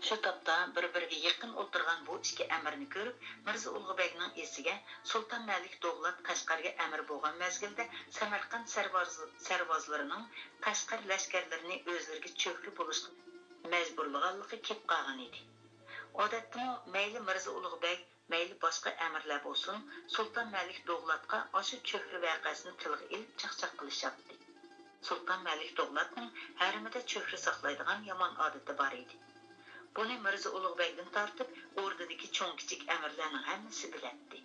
شۇ تاپتا بىر-بىرىگە يېقىن ئولتۇرغان بۇ ئىككى ئەمىرنى كۆرۈپ، مىرزا ئۇلۇغ بەگنىڭ ئېسىگە سۇلتان مەلىك دوغلات قەشقەرگە ئەمىر بولغان مەزگىلدە سەمەرقەنت سەرۋاز-، سەرۋازلىرىنىڭ قەشقەر لەشكەرلىرىنى ئۆزلىرىگە چۆھرە بولۇشقا مەجبۇرلىغانلىقى كېلىپ قالغان ئىدى. ئادەتتىمۇ مەيلى مىرزا ئۇلۇغ بەگ، مەيلى باشقا ئەمىرلەر بولسۇن، سۇلتان مەلىك دوغلاتقا ئاشۇ چۆھرە ۋەقەسىنى تىلغا ئېلىپ چاقچاق قىلىشاتتى. سۇلتان مەلىك دوغلاتنىڭ ھەرىمىدە چۆھرە ساقلايدىغان يامان ئادىتى بار ئىدى. بۇنى مىرزا ئۇلۇغ بەگدىن تارتىپ ئوردىدىكى چوڭ-كىچىك ئەمىرلەرنىڭ ھەممىسى بىلەتتى.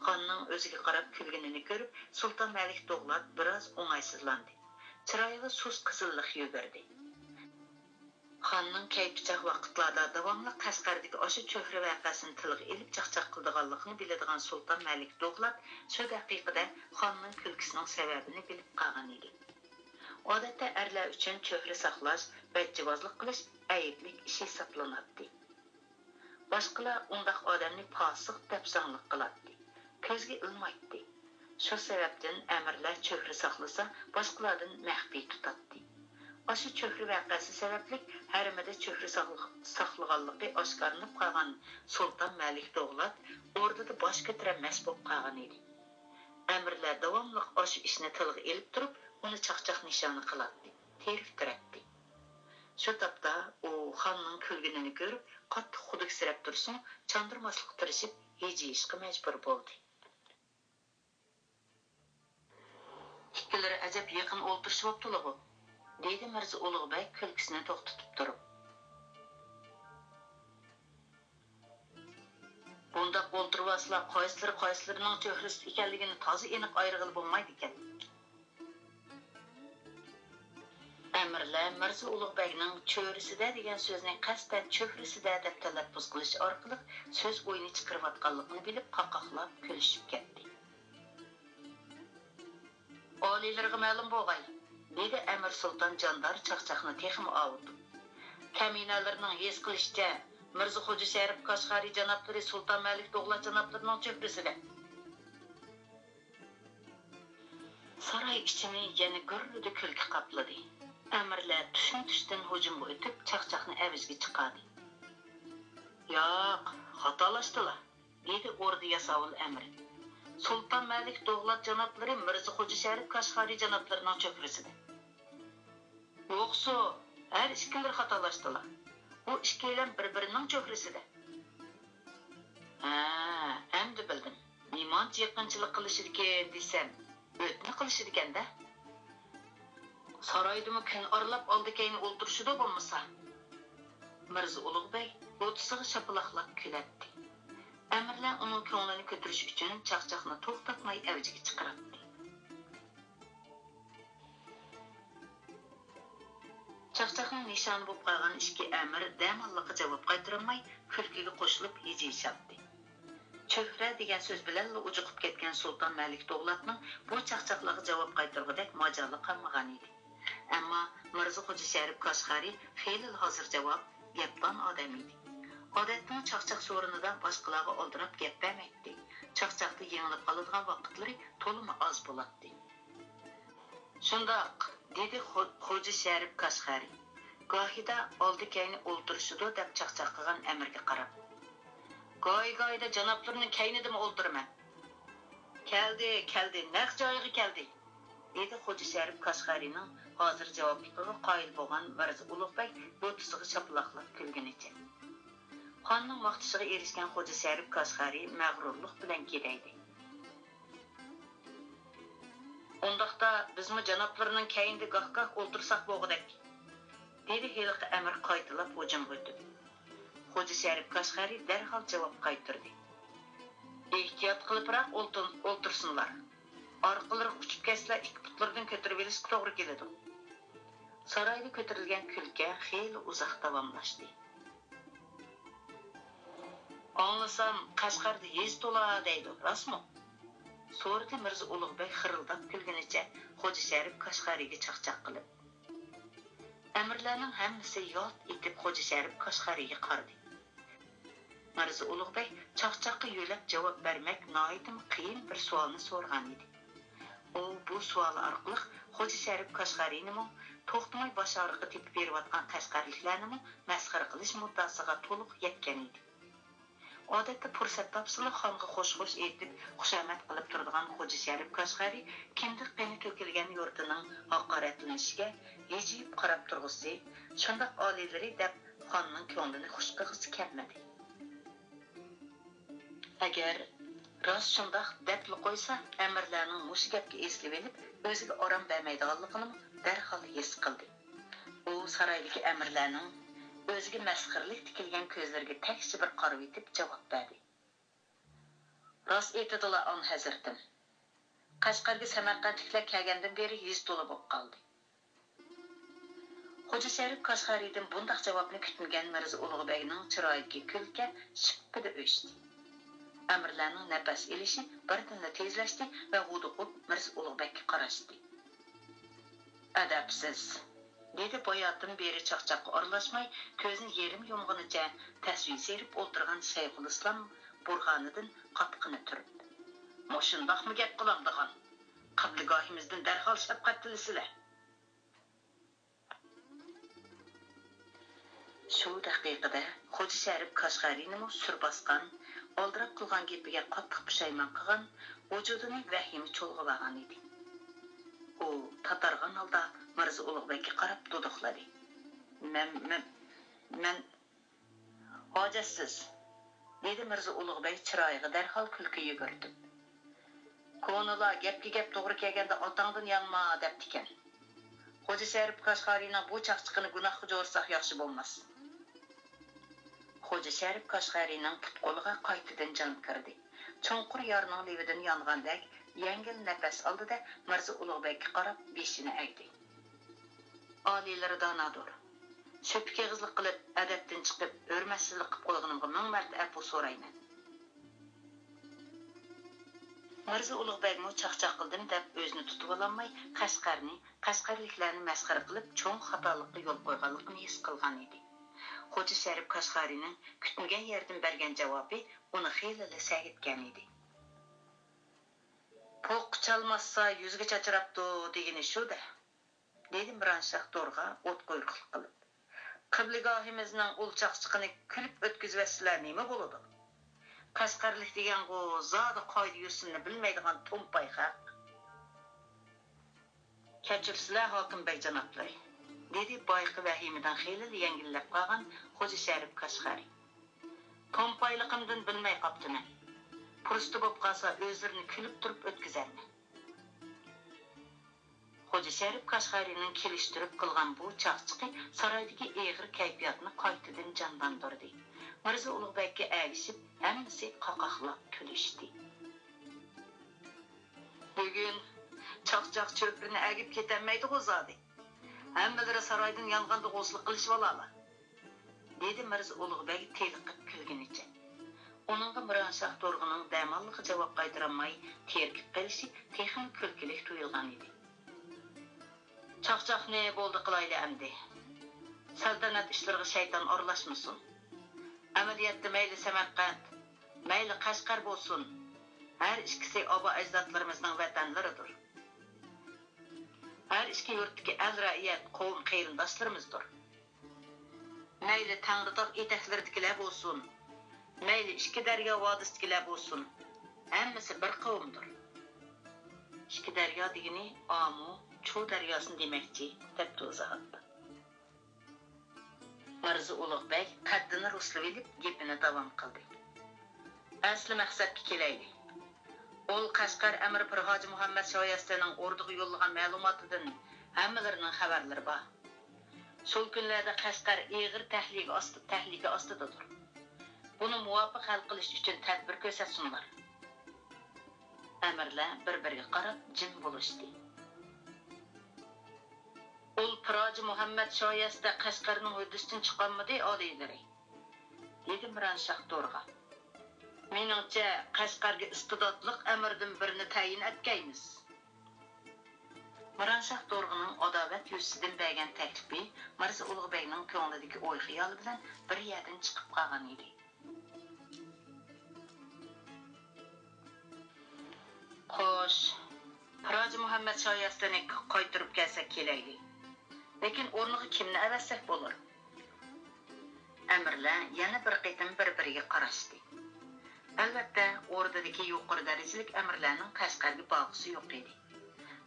خاننىڭ ئۆزىگە قاراپ كۈلگىنىنى كۆرۈپ، سۇلتان مەلىك دوغلات بىراز ئوڭايسىزلاندى. چىرايىغا سۇس قىزىللىق يۈگۈردى. خاننىڭ كەيپىچاق ۋاقىتلاردا داۋاملىق قەشقەردىكى ئاشۇ چۆھرە ۋەقەسىنى تىلغا ئېلىپ چاقچاق قىلىدىغانلىقىنى بىلىدىغان سۇلتان مەلىك دوغلات شۇ دەقىقىدە خاننىڭ كۈلكىسىنىڭ سەۋەبىنى بىلىپ قالغان ئىدى. ئادەتتە ئەرلەر ئۈچۈن چۆھرە ساقلاش، بەتجىۋازلىق قىلىش ئەيىبلىك ئىش ھېسابلىناتتى. باشقىلار ئۇنداق ئادەمنى پاسىق دەپ زاڭلىق قىلاتتى، كۆزگە ئىلمايتتى. شۇ سەۋەبتىن ئەمىرلەر چۆھرە ساقلىسا، باشقىلاردىن مەخپىي تۇتاتتى. ئاشۇ چۆھرە ۋەقەسى سەۋەبلىك ھەرىمىدە چۆھرە ساقلىغ-، ساقلىغانلىقى ئاشكارىلىنىپ قالغان سۇلتان مەلىك دوغلات ئوردىدا باش كۆتۈرەلمەس بولۇپ قالغان ئىدى. ئەمىرلەر داۋاملىق ئاشۇ ئىشنى تىلغا ئېلىپ تۇرۇپ، ئۇنى چاقچاق نىشانى قىلاتتى، تېرىكتۈرەتتى. شۇ تاپتا ئۇ خاننىڭ كۈلگىنىنى كۆرۈپ، قاتتىق خۇدۈكسىرەپ تۇرسىمۇ، چاندۇرماسلىققا تىرىشىپ، ھىجىيىشقا مەجبۇر بولدى. ئىككىلىرى ئەجەب يېقىن ئولتۇرۇشۇۋاپتۇلىغۇ؟ دېدى مىرزا ئۇلۇغ بەگ كۈلكىسىنى توختىتىپ تۇرۇپ. بۇنداق ئولتۇرۇۋالسىلا، قايسىلىرى قايسىلىرىنىڭ چۆھرىسى ئىكەنلىكىنى تازا ئېنىق ئايرىغىلى بولمايدىكەن. ئەمىرلەر مىرزا ئۇلۇغ بەگنىڭ چۆرىسىدە دېگەن سۆزنى قەستەن چۆھرىسىدە دەپ تەلەپپۇز قىلىش ئارقىلىق سۆز ئويۇنى چىقىرىۋاتقانلىقىنى بىلىپ، قاقاقلاپ كۈلۈشۈپ كەتتى. ئالىيلىرىغا مەلۇم بولغاي، دېدى ئەمىر سۇلتان جاندار چاقچاقنى تېخىمۇ ئاۋۇتۇپ. كەمىنەلىرىنىڭ ھېس قىلىشىچە، مىرزا خوجا شەرىپ كاشغارى جانابلىرى سۇلتان مەلىك دوغلات جانابلىرىنىڭ چۆھرىسىدە. ساراي ئىچىنى يەنە گۈررىدە كۈلكە قاپلىدى. ئەمىرلەر تۇشمۇ تۇشتىن ھۇجۇمغا ئۆتۈپ، چاقچاقنى ئەۋجىگە چىقاردى. ياق، خاتالاشتىلا، دېدى ئوردا ياساۋۇل ئەمرى. سۇلتان مەلىك دوغلات جانابلىرى مىرزا خوجا شەرىپ كاشغارى جانابلىرىنىڭ چۆھرىسىدە. يوقسۇ، ھەر ئىككىلىرى خاتالاشتىلا. ئۇ ئىككىيلەن بىر-بىرىنىڭ چۆھرىسىدە. ھە، ئەمدى بىلدىم. نېمانچە يېقىنچىلىق قىلىشىدىكىن دېسەم، ئۆتنە قىلىشىدىكەن-دە. سارايدىمۇ كۈن ئارىلاپ ئالدى-كەينى ئولتۇرۇشىدۇ بولمىسا. مىرزا ئۇلۇغ بەگ بوتىسىغا شاپىلاقلاپ كۈلەتتى. ئەمىرلەر ئۇنىڭ كۆڭلىنى كۆتۈرۈش ئۈچۈن چاقچاقنى توختاتماي ئەۋجىگە چىقىراتتى. چاقچاقنىڭ نىشانى بولۇپ قالغان ئىككى ئەمىر دەماللىققا جاۋاب قايتۇرالماي، كۈلكىگە قوشۇلۇپ ھىجىيىشاتتى. چۆھرە دېگەن سۆز بىلەنلا ئۇجۇقۇپ كەتكەن سۇلتان مەلىك دوغلاتنىڭ بۇ چاقچاقلارغا جاۋاب قايتۇرغۇدەك ماجالى قالمىغانىدى. ئەمما مىرزا خوجا شەرىپ كاشغارى خېلىلا ھازىر جاۋاب، گەپدان ئادەم ئىدى. ئادەتتىمۇ چاقچاق سورۇنىدا باشقىلارغا ئالدىراپ گەپ بەرمەيتتى. چاقچاقتا يېڭىلىپ قالىدىغان ۋاقىتلىرى تولىمۇ ئاز بولاتتى. شۇنداق، دېدى خو-، خوجا شەرىپ كاشغەرى، گاھىدا ئالدى-كەينى ئولتۇرۇشىدۇ دەپ چاقچاق قىلغان ئەمىرگە قاراپ. گاھى-گاھىدا جانابلىرىنىڭ كەينىدىمۇ ئولتۇرىمەن. كەلدى، كەلدى، نەق جايىغا كەلدى، دېدى خوجا شەرىپ كاشغەرىنىڭ ھازىر جاۋابلىقىغا قايىل بولغان مىرزا ئۇلۇغ بەگ بوتىسىغا شاپىلاقلاپ كۈلگىنىچە. خاننىڭ ماختىشىغا ئېرىشكەن خوجا شەرىپ كاشغەرى مەغرۇرلۇق بىلەن گىدەيدى. ئۇنداقتا بىزمۇ جانابلىرىنىڭ كەينىدە گاھ-گاھ ئولتۇرساق بولغۇدەك، دېدى ھېلىقى ئەمىر قايتىلاپ ھۇجۇمغا ئۆتۈپ. خوجا شەرىپ كاشغەرى دەرھال جاۋاب قايتۇردى. ئېھتىيات قىلىپراق ئولتۇر-، ئولتۇرسۇنلار. ئارقىلىرىغا ئۇچۇپ كەتسىلە ئىككى پۇتلىرىدىن كۆتۈرۈۋېلىشقا توغرا كېلىدۇ. سارايدا كۆتۈرۈلگەن كۈلكە خېلى ئۇزاق داۋاملاشتى. ئاڭلىسام، قەشقەردە يېزا تولا دەيدۇ، راستمۇ؟ سورىدى مىرزا ئۇلۇغ بەگ خىرىلداپ كۈلگىنىچە خوجا شەرىپ كاشغەرىگە چاقچاق قىلىپ. ئەمىرلەرنىڭ ھەممىسى يالت ئېتىپ خوجا شەرىپ كاشغەرىگە قارىدى. مىرزا ئۇلۇغ بەگ چاقچاققا يۆلەپ جاۋاب بەرمەك ناھايىتىمۇ قىيىن بىر سوئالنى سورىغان ئىدى. ئۇ بۇ سوئالى ئارقىلىق خوجا شەرىپ كاشغەرىنىمۇ توختىماي باش ئاغرىقى تېپىپ بېرىۋاتقان قەشقەرلىكلەرنىمۇ مەسخىرە قىلىش مۇددىئاسىغا تولۇق يەتكەن ئىدى. ئادەتتە پۇرسەت تاپسىلا خانغا خوش-خوش ئېيتىپ، خۇشامەت قىلىپ تۇرىدىغان خوجا شەرىپ كاشغەرى كىندىك قېنى تۆكۈلگەن يۇرتىنىڭ ھاقارەتلىنىشىگە ھىجىيىپ قاراپ تۇرغۇسى، شۇنداق ئالىيلىرى دەپ خاننىڭ كۆڭلىنى خۇش قىلغۇسى كەلمىدى. ئەگەر راست شۇنداق دەپلا قويسا، ئەمىرلەرنىڭ مۇشۇ گەپكە ئېسىلىۋېلىپ، ئۆزىگە ئارام بەرمەيدىغانلىقىنىمۇ دەرھال ھېس قىلدى. ئۇ سارايدىكى ئەمىرلەرنىڭ ئۆزىگە مەسخىرىلىك تىكىلگەن كۆزلىرىگە تەكشى بىر قارىۋېتىپ جاۋاب بەردى. راست ئېيتىدىلا، ئان ھەزرىتىم. قەشقەرگە سەمەرقەنتلىكلەر كەلگەندىن بېرى يېزا تولا بولۇپ قالدى. خوجا شەرىپ كاشغەرىدىن بۇنداق جاۋابنى كۈتمىگەن مىرزا ئۇلۇغ بەگنىڭ چىرايىدىكى كۈلكە شىپپىدە ئۆچتى. ئەمىرلەرنىڭ نەپەس ئېلىشى بىردىنلا تېزلەشتى ۋە ھودۇقۇپ مىرزا ئۇلۇغ بەگكە قاراشتى. «ئەدەپسىز!» دېدى باياتىن بېرى چاقچاققا ئارىلاشماي، كۆزىنى يېرىم يۇمغىنىچە تەسۋىسىرىپ ئولتۇرغان شەيخۇلئىسلام بۇرھانىدىن قاپىقىنى تۈرۈپ. «مۇشۇنداقمۇ گەپ قىلامدىغان؟ قىبلىگاھىمىزدىن دەرھال شەپقەت تىلىسىلە!» شۇ دەقىقىدە خوجا شەرىپ كاشغەرىنىمۇ سۈر باسقان، ئالدىراپ قىلغان گېپىگە قاتتىق پۇشايمان قىلغان، ۋۇجۇدىنى ۋەھىمە چۇلغىۋالغان ئىدى. ئۇ تاتارغان ھالدا مىرزا ئۇلۇغ بەگكە قاراپ دۇدۇقلىدى. «مەن، مەن، مەن...» «ھاجەتسىز!» دېدى مىرزا ئۇلۇغ بەگ چىرايىغا دەرھال كۈلكە يۈگۈرتۈپ. «كونىلار گەپكە گەپ توغرا كەلگەندە ئاتاڭدىن يانما دەپتىكەن. خوجا شەرىپ كاشغەرىنىڭ بۇ چاقچىقىنى گۇناھقا جورىساق ياخشى بولماس.» خوجا شەرىپ كاشغەرىنىڭ پۇت-قولىغا قايتىدىن جان كىردى. چوڭقۇر يارنىڭ لېۋىدىن يانغاندەك يەڭگىل نەپەس ئالدى-دە، مىرزا ئۇلۇغ بەگكە قاراپ بېشىنى ئەگدى. «ئالىيلىرى دانادۇر. شۈبھە كېغىزلىق قىلىپ، ئەدەپتىن چىقىپ، ھۆرمەتسىزلىك قىپ قويغىنىمغا مىڭ مەرتە ئەپۇ سورايمەن.» مىرزا ئۇلۇغ بەگمۇ چاقچاق قىلدىم دەپ ئۆزىنى تۇتۇۋالالماي، قەشقەرنى، قەشقەرلىكلەرنى مەسخىرە قىلىپ، چوڭ خاتالىققا يول قويغانلىقىنى ھېس قىلغان ئىدى. خوجا شەرىپ كاشغەرىنىڭ كۈتمىگەن يەردىن بەرگەن جاۋابى ئۇنى خېلىلا سەگىتكەن ئىدى. «پوققا چالماشسا، يۈزگە چاچراپتۇ دېگىنى شۇ-دە.» دېدى مىرانشاھ دورغا ئوت قۇيرۇقلۇق قىلىپ. «قىبلىگاھىمىزنىڭ ئۇل چاقچىقىنى كۈلۈپ ئۆتكۈزۈۋەتسىلە نېمە بولىدۇ؟ قەشقەرلىك دېگەنغۇ زادى قائىدە-يوسۇننى بىلمەيدىغان تومپاي خەق.» «كەچۈرسىلە، ھاكىم بەگ جانابلىرى،» دېدى بايىقى ۋەھىمىدىن خېلىلا يەڭگىللەپ قالغان خوجا شەرىپ كاشغەرى. «تومپايلىقىمدىن بىلمەي قاپتىمەن. پۇرسىتى بولۇپ قالسا، ئۆزلىرىنى كۈلۈپ تۇرۇپ ئۆتكۈزەرمەن.» خوجا شەرىپ كاشغەرىنىڭ كېلىشتۈرۈپ قىلغان بۇ چاقچىقى سارايدىكى ئېغىر كەيپىياتنى قايتىدىن جانلاندۇردى. مىرزا ئۇلۇغ بەگكە ئەگىشىپ، ھەممىسى قاقاقلاپ كۈلۈشتى. «بۈگۈن چاقچاق چۆپۈرىنى ئەگىپ كېتەلمەيدىغۇ زادى. ھەممىلىرى سارايدىن يانغاندا غۇسۇل قىلىشىۋالالا.» دېدى مىرزا ئۇلۇغ بەگ تېلىقىپ كۈلگىنىچە. ئۇنىڭغا مىرانشاھ دورغىنىڭ دەماللىقى جاۋاب قايتۇرالماي تېرىكىپ قېلىشى تېخىمۇ كۈلكىلىك تۇيۇلغان ئىدى. «چاقچاقنى بولدى قىلايلى ئەمدى. سەلتەنەت ئىشلىرىغا شەيتان ئارىلاشمىسۇن. ئەمەلىيەتتە مەيلى سەمەرقەنت، مەيلى قەشقەر بولسۇن، ھەر ئىككىسى ئابا-ئەجدادلىرىمىزنىڭ ۋەتەنلىرىدۇر. ھەر ئىككى يۇرتتىكى ئەل-رەئىيەت، قوۋم-قېرىنداشلىرىمىزدۇر. مەيلى تەڭرىتاغ ئېتەكلىرىدىكىلەر بولسۇن، مەيلى ئىككى دەريا ۋادىسىدىكىلەر بولسۇن، ھەممىسى بىر قەۋمدۇر.» «ئىككى دەريا دېگىنى ئامۇ، چۇ دەرياسىنى دېمەكچى» دەپتۇ ئىزاھاتتا. مىرزا ئۇلۇغ بەگ قەددىنى رۇسلىۋېلىپ گېپىنى داۋام قىلدى. «ئەسلى مەقسەتكە كېلەيلى. ئۇل قەشقەر ئەمىرى پىرھاجى مۇھەممەد شايەستىنىڭ ئوردىغا يوللىغان مەلۇماتىدىن ھەممىلىرىنىڭ خەۋەرلىرى بار. شۇ كۈنلەردە قەشقەر ئېغىر تەھلىكە ئاستى، تەھلىكە ئاستىدىدۇر. بۇنى مۇۋاپىق ھەل قىلىش ئۈچۈن تەدبىر كۆرسەتسۇنلار.» ئەمىرلەر بىر-بىرىگە قاراپ جىم بولۇشتى. «ئۇل پىرھاجى مۇھەممەد شايەستە قەشقەرنىڭ ھۆددىسىدىن چىقالمىدى، ئالىيلىرى.» دېدى مىرانشاھ دورغا. «مېنىڭچە، قەشقەرگە ئىستىداتلىق ئەمىردىن بىرنى تەيىن ئەتكەيمىز.» مىرانشاھ دورغىنىڭ ئاداۋەت يۈزىسىدىن بەرگەن تەكلىپى مىرزا ئۇلۇغ بەگنىڭ كۆڭلىدىكى ئوي-خىيالى بىلەن بىر يەردىن چىقىپ قالغان ئىدى. «خوش، پىرھاجى مۇھەممەد شايەستىنى قايتۇرۇپ كەلسەك كېلەيلى.» لېكىن ئورنىغا كىمنى ئەۋەتسەك بولۇر؟ ئەمىرلەر يەنە بىر قېتىم بىر-بىرىگە قاراشتى. ئەلۋەتتە، ئوردىدىكى يۇقىرى دەرىجىلىك ئەمىرلەرنىڭ قەشقەرگە باغىسى يوق ئىدى.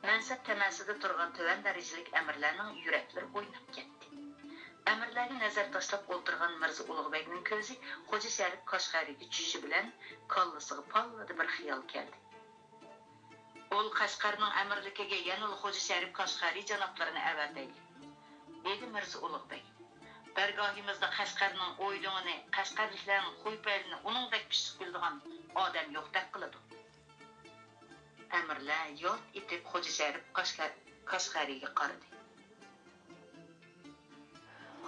مەنسەپ تەمەسىدە تۇرغان تۆۋەن دەرىجىلىك ئەمىرلەرنىڭ يۈرەكلىرى ئويناپ كەتتى. ئەمىرلەرگە نەزەر تاشلاپ ئولتۇرغان مىرزا ئۇلۇغبەگنىڭ كۆزى خوجا شەرىپ كاشغەرىگە چۈشۈشى بىلەن، كاللىسىغا پاللىدە بىر خىيال كەلدى. ئۇل قەشقەرنىڭ ئەمىرلىكىگە يەنىلا خوجا شەرىپ كاشغەرى جانابلىرىنى ئەۋەتەيلى، دېدى مىرزا ئۇلۇغبەگ. دەرگاھىمىزدا قەشقەرنىڭ ئويدۇڭىنى، قەشقەرلىكلەرنىڭ خۇيپەيلىنى ئۇنىڭدەك پىششىق بىلىدىغان ئادەم يوقتەك قىلىدۇ. ئەمىرلەر يالت ئېتىپ خوجا شەرىپ كاشغەر-، كاشغەرىگە قارىدى.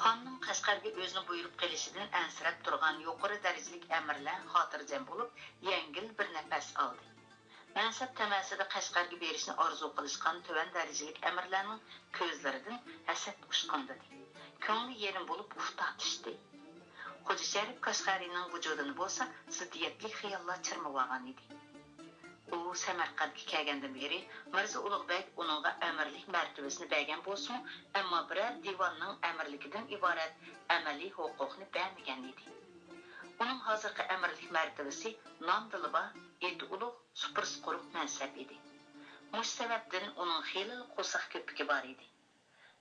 خاننىڭ قەشقەرگە ئۆزىنى بۇيرۇپ قېلىشىدىن ئەنسىرەپ تۇرغان يۇقىرى دەرىجىلىك ئەمىرلەر خاتىرجەم بولۇپ، يەڭگىل بىر نەپەس ئالدى. مەنسەپ تەمەسىدە قەشقەرگە بېرىشنى ئارزۇ قىلىشقان تۆۋەن دەرىجىلىك ئەمىرلەرنىڭ كۆزلىرىدىن ھەسەت ئۇچقۇنلىدى. كۆڭلى يېرىم بولۇپ ئۇھ تارتىشتى. خوجا شەرىپ كاشغەرىنىڭ ۋۇجۇدىنى بولسا زىددىيەتلىك خىياللار چىرمىۋالغان ئىدى. ئۇ سەمەرقەنتكە كەلگەندىن بېرى مىرزا ئۇلۇغ بەگ ئۇنىڭغا ئەمىرلىك مەرتىۋىسىنى بەرگەن بولسىمۇ، ئەمما بىرەر دىۋاننىڭ ئەمىرلىكىدىن ئىبارەت ئەمەلىي ھوقۇقنى بەرمىگەن ئىدى. ئۇنىڭ ھازىرقى ئەمىرلىك مەرتىۋىسى نامدىلا بار، ئېتى ئۇلۇغ، سۇپرىسى قۇرۇق مەنسەپ ئىدى. مۇشۇ سەۋەبتىن ئۇنىڭ خېلىلا قورساق كۆپۈكى بار ئىدى.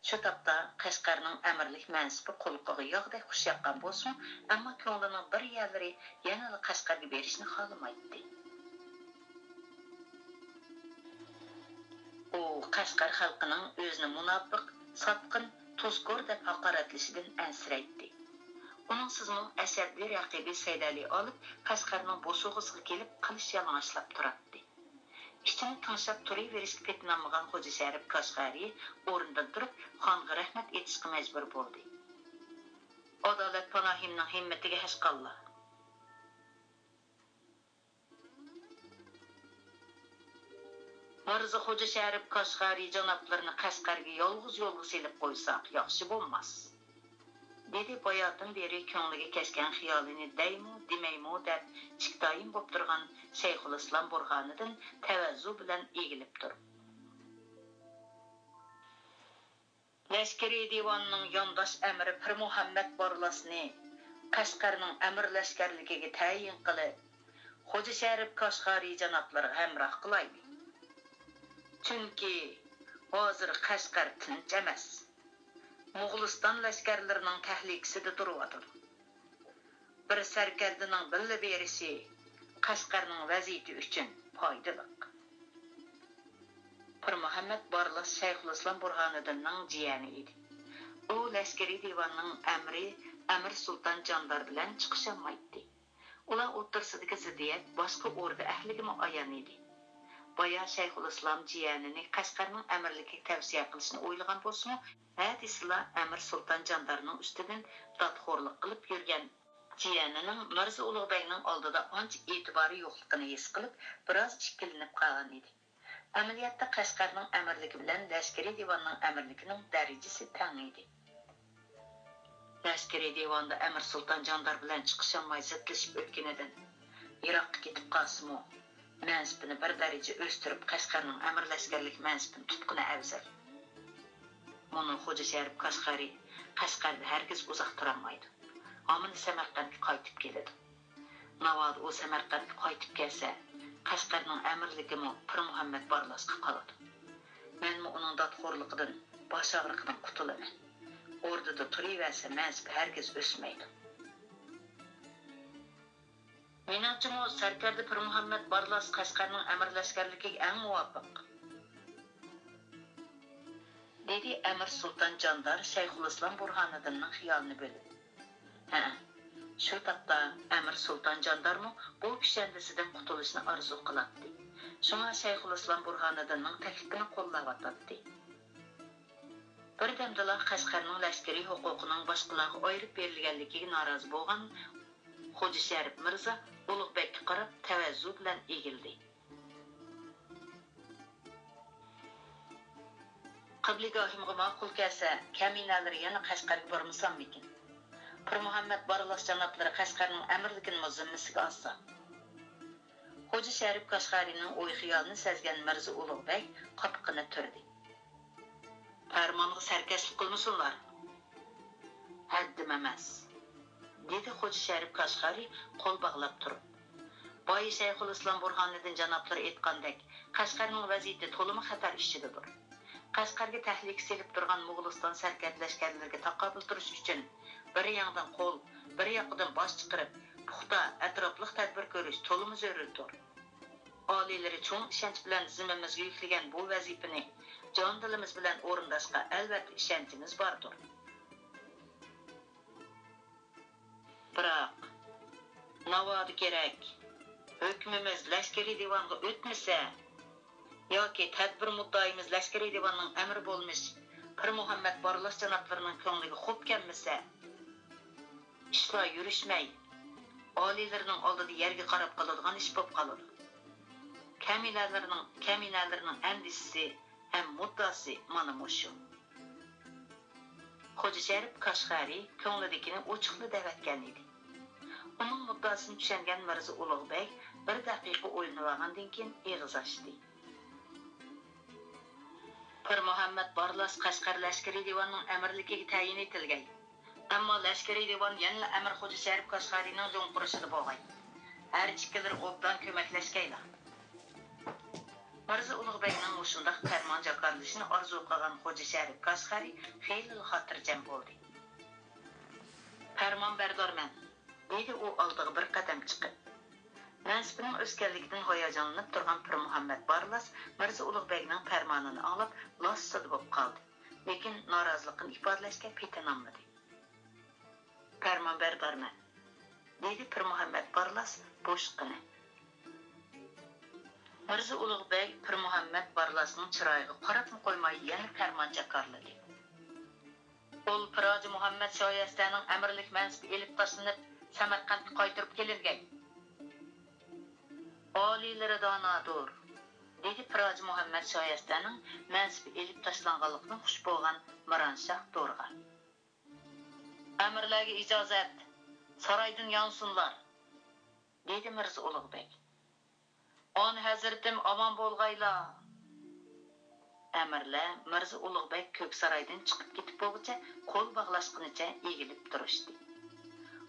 شۇ تاپتا قەشقەرنىڭ ئەمىرلىك مەنسىپى قۇلىقىغا ياغدەك خۇش ياققان بولسىمۇ، ئەمما كۆڭلىنىڭ بىر يەرلىرى يەنىلا قەشقەرگە بېرىشنى خالىمايتتى. ئۇ قەشقەر خەلقىنىڭ ئۆزىنى مۇناپىق، ساتقىن، تۇزكور دەپ ھاقارەتلىشىدىن ئەنسىرەيتتى. ئۇنىڭسىزمۇ ئەشەددىي رەقىبى سەيدەلى ئالىپ قەشقەرنىڭ بوسۇغىسىغا كېلىپ قىلىچ يالىڭاچلاپ تۇراتتى. ئىچىنى تىڭشاپ تۇرۇۋېرىشكە پېتىنالمىغان خوجا شەرىپ كاشغەرى ئورنىدىن تۇرۇپ، خانغا رەھمەت ئېيتىشقا مەجبۇر بولدى. ئادالەت پاناھىمنىڭ ھىممىتىگە ھەشقاللا! مىرزا خوجا شەرىپ كاشغەرى جانابلىرىنى قەشقەرگە يالغۇز يولغا سېلىپ قويساق ياخشى بولماس. دېدى باياتىن بېرى كۆڭلىگە كەچكەن خىيالىنى دەيمۇ، دېمەيمۇ دەپ ئىككىتايىن بوپ تۇرغان شەيخۇلئىسلام بۇرھانىدىن تەۋەززۇ بىلەن ئېگىلىپ تۇرۇپ. لەشكىرىي دىۋاننىڭ يانداش ئەمىرى پىرمۇھەممەد بارلاسنى قەشقەرنىڭ ئەمىر لەشكەرلىكىگە تەيىن قىلىپ، خوجا شەرىپ كاشغەرى جانابلىرىغا ھەمراھ قىلايلى. چۈنكى ھازىر قەشقەر تىنچ ئەمەس. موغۇلىستان لەشكەرلىرىنىڭ تەھلىكىسىدە تۇرۇۋاتىدۇ. بىر سەركەردىنىڭ بىللە بېرىشى قەشقەرنىڭ ۋەزىيىتى ئۈچۈن پايدىلىق. پىرمۇھەممەد بارلاس شەيخۇلئىسلام بۇرھانىدىننىڭ جىيەنى ئىدى. ئۇ لەشكىرىي دىۋاننىڭ ئەمرى ئەمىر سۇلتان جاندار بىلەن چىقىشالمايتتى. ئۇلار ئوتتۇرىسىدىكى زىددىيەت باشقا ئوردا ئەھلىگىمۇ ئايان ئىدى. بايا شەيخۇلئىسلام جىيەنىنى قەشقەرنىڭ ئەمىرلىكىگە تەۋسىيە قىلىشنى ئويلىغان بولسىمۇ، ھە دېسىلا ئەمىر سۇلتان جاندارنىڭ ئۈستىدىن دادخورلۇق قىلىپ يۈرگەن جىيەنىنىڭ مىرزا ئۇلۇغ بەگنىڭ ئالدىدا ئانچە ئېتىبارى يوقلۇقىنى ھېس قىلىپ، بىراز ئىككىلىنىپ قالغان ئىدى. ئەمەلىيەتتە قەشقەرنىڭ ئەمىرلىكى بىلەن لەشكىرىي دىۋاننىڭ ئەمىرلىكىنىڭ دەرىجىسى تەڭ ئىدى. لەشكىرىي دىۋاندا ئەمىر سۇلتان جاندار بىلەن چىقىشالماي زىتلىشىپ ئۆتكىنىدىن، يىراققا كېتىپ قالسىمۇ، مەنسىپىنى بىر دەرىجە ئۆستۈرۈپ، قەشقەرنىڭ ئەمىر لەشكەرلىك مەنسىپىنى تۇتقىنى ئەۋزەل. مۇنۇ خوجا شەرىپ كاشغەرى قەشقەردە ھەرگىز ئۇزاق تۇرالمايدۇ. ھامان سەمەرقەنتكە قايتىپ كېلىدۇ. ناۋادا ئۇ سەمەرقەنتكە قايتىپ كەلسە، قەشقەرنىڭ ئەمىرلىكىمۇ پىرمۇھەممەد بارلاسقا قالىدۇ. مەنمۇ ئۇنىڭ دادخورلۇقىدىن، باش ئاغرىقىدىن قۇتۇلىمەن. ئوردىدا تۇرۇۋەرسە، مەنسىپى ھەرگىز ئۆسمەيدۇ. مېنىڭچىمۇ، سەركەردە پىرمۇھەممەد بارلاس قەشقەرنىڭ ئەمىر لەشكەرلىكىگە ئەڭ مۇۋاپىق، دېدى ئەمىر سۇلتان جاندار شەيخۇلئىسلام بۇرھانىدىننىڭ خىيالىنى بۆلۈپ. ھەئە، شۇ تاپتا ئەمىر سۇلتان جاندارمۇ بۇ كۈشەندىسىدىن قۇتۇلۇشنى ئارزۇ قىلاتتى. شۇڭا شەيخۇلئىسلام بۇرھانىدىننىڭ تەكلىپىنى قوللاۋاتاتتى. بىردەمدىلا قەشقەرنىڭ لەشكىرىي ھوقۇقىنىڭ باشقىلارغا ئايرىپ بېرىلگەنلىكىگە نارازى بولغان خوجا شەرىپ مىرزا ئۇلۇغ بەگكە قاراپ تەۋەززۇ بىلەن ئېگىلدى. قىبلىگاھىمغا ماقۇل كەلسە، كەمىنەلىرى يەنە قەشقەرگە بارمىساممىكىن؟ پىرمۇھەممەد بارلاس جانابلىرى قەشقەرنىڭ ئەمىرلىكىنىمۇ زىممىسىگە ئالسا. خوجا شەرىپ كاشغەرىنىڭ ئوي-خىيالىنى سەزگەن مىرزا ئۇلۇغ بەگ قاپىقىنى تۈردى. پەرمانغا سەركەشلىك قىلمىسۇنلار. ھەددىم ئەمەس، دېدى خوجا شەرىپ كاشغەرى قول باغلاپ تۇرۇپ. بايا شەيخۇلئىسلام بۇرھانىدىن جانابلىرى ئېيتقاندەك، قەشقەرنىڭ ۋەزىيىتى تولىمۇ خەتەر ئىچىدىدۇر. قەشقەرگە تەھلىكە سېلىپ تۇرغان موغۇلىستان سەركەردە لەشكەرلىرىگە تاقابىل تۇرۇش ئۈچۈن، بىر ياندىن قول، بىر ياقىدىن باش چىقىرىپ، پۇختا، ئەتراپلىق تەدبىر كۆرۈش تولىمۇ زۆرۈردۇر. ئالىيلىرى چوڭ ئىشەنچ بىلەن زىممىمىزگە يۈكلىگەن بۇ ۋەزىپىنى جان-دىلىمىز بىلەن ئورۇنداشقا ئەلۋەتتە ئىشەنچىمىز باردۇر. بىراق، ناۋادا كېرەك، ھۆكمىمىز لەشكىرىي دىۋانغا ئۆتمىسە ياكى تەدبىر مۇددىئايىمىز لەشكىرىي دىۋاننىڭ ئەمىرى بولمىش پىرمۇھەممەت بارلاس جانابلىرىنىڭ كۆڭلىگە خوپ كەلمىسە، ئىشلار يۈرۈشمەي، ئالىيلىرىنىڭ ئالدىدا يەرگە قاراپ قالىدىغان ئىش بولۇپ قالىدۇ. كەمىنەلىرىنىڭ، كەمىنەلىرىنىڭ ئەندىشىسى ھەم مۇددىئاسى مانا مۇشۇ. خوجا شەرىپ كاشغەرى كۆڭلىدىكىنى ئوچۇقلا دەۋەتكەن ئىدى. ئۇنىڭ مۇددىئاسىنى چۈشەنگەن مىرزا ئۇلۇغ بەگ بىر دەقىقە ئويلىنىۋالغاندىن كېيىن ئېغىز ئاچتى. پىرمۇھەممەت بارلاس قەشقەر لەشكىرىي دىۋاننىڭ ئەمىرلىكىگە تەيىن ئېتىلگەي. ئەمما لەشكىرىي دىۋان يەنىلا ئەمىر خوجا شەرىپ كاشغەرىنىڭ جۇڭقۇرۇشىدا بولغاي. ھەر ئىككىلىرى ئوبدان كۆمەكلەشكەيلا. مىرزا ئۇلۇغ بەگنىڭ مۇشۇنداق پەرمان جاكارلىشىنى ئارزۇ قىلغان خوجا شەرىپ كاشغەرى خېلىلا خاتىرجەم بولدى. پەرمان بەردارمەن، دېدى ئۇ ئالدىغا بىر قەدەم چىقىپ. مەنسىپىنىڭ ئۆسكەنلىكىدىن ھاياجانلىنىپ تۇرغان پىرمۇھەممەت بارلاس مىرزا ئۇلۇغ بەگنىڭ پەرمانىنى ئاڭلاپ لاسسىدە بولۇپ قالدى، لېكىن نارازىلىقىنى ئىپادىلەشكە پېتىنالمىدى. پەرمان بەردارمەن، دېدى پىرمۇھەممەت بارلاس بوشقىنە. مىرزا ئۇلۇغ بەگ پىرمۇھەممەت بارلاسنىڭ چىرايىغا قاراپمۇ قويماي يەنە پەرمان جاكارلىدى. ئۇل پىراجى مۇھەممەت شايەستەنىڭ ئەمىرلىك مەنسىپى ئېلىپ تاشلىنىپ، سەمەرقەنتكە قايتۇرۇپ كېلىنگەي. ئالىيلىرى دانادۇر، دېدى پىراجى مۇھەممەت شايەستەنىڭ مەنسىپى ئېلىپ تاشلانغانلىقىدىن خۇش بولغان مىرانشاھ دورغا. ئەمىرلەرگە ئىجازەت، سارايدىن يانسۇنلار، دېدى مىرزا ئۇلۇغ بەگ. ئان ھەزرىتىم ئامان بولغايلا! ئەمىرلەر مىرزا ئۇلۇغ بەگ كۆكسارايدىن چىقىپ كېتىپ بولغۇچە قول باغلاشقىنىچە ئېگىلىپ تۇرۇشتى.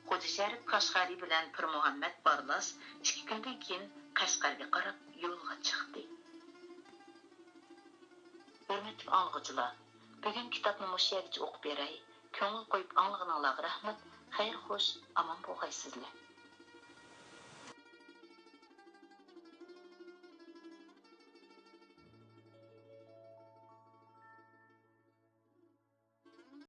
خوجا شەرىپ كاشغەرى بىلەن پىرمۇھەممەت بارلاس ئىككى كۈندىن كېيىن قەشقەرگە قاراپ يولغا چىقتى. ھۆرمەتلىك ئاڭلىغۇچىلار، بۈگۈنكى كىتابنى مۇشۇ يەرگىچە ئوقۇپ بېرەي. كۆڭۈل قويۇپ ئاڭلىغىنىڭلارغا رەھمەت. خەير خوش، ئامان بولغايسىزلەر.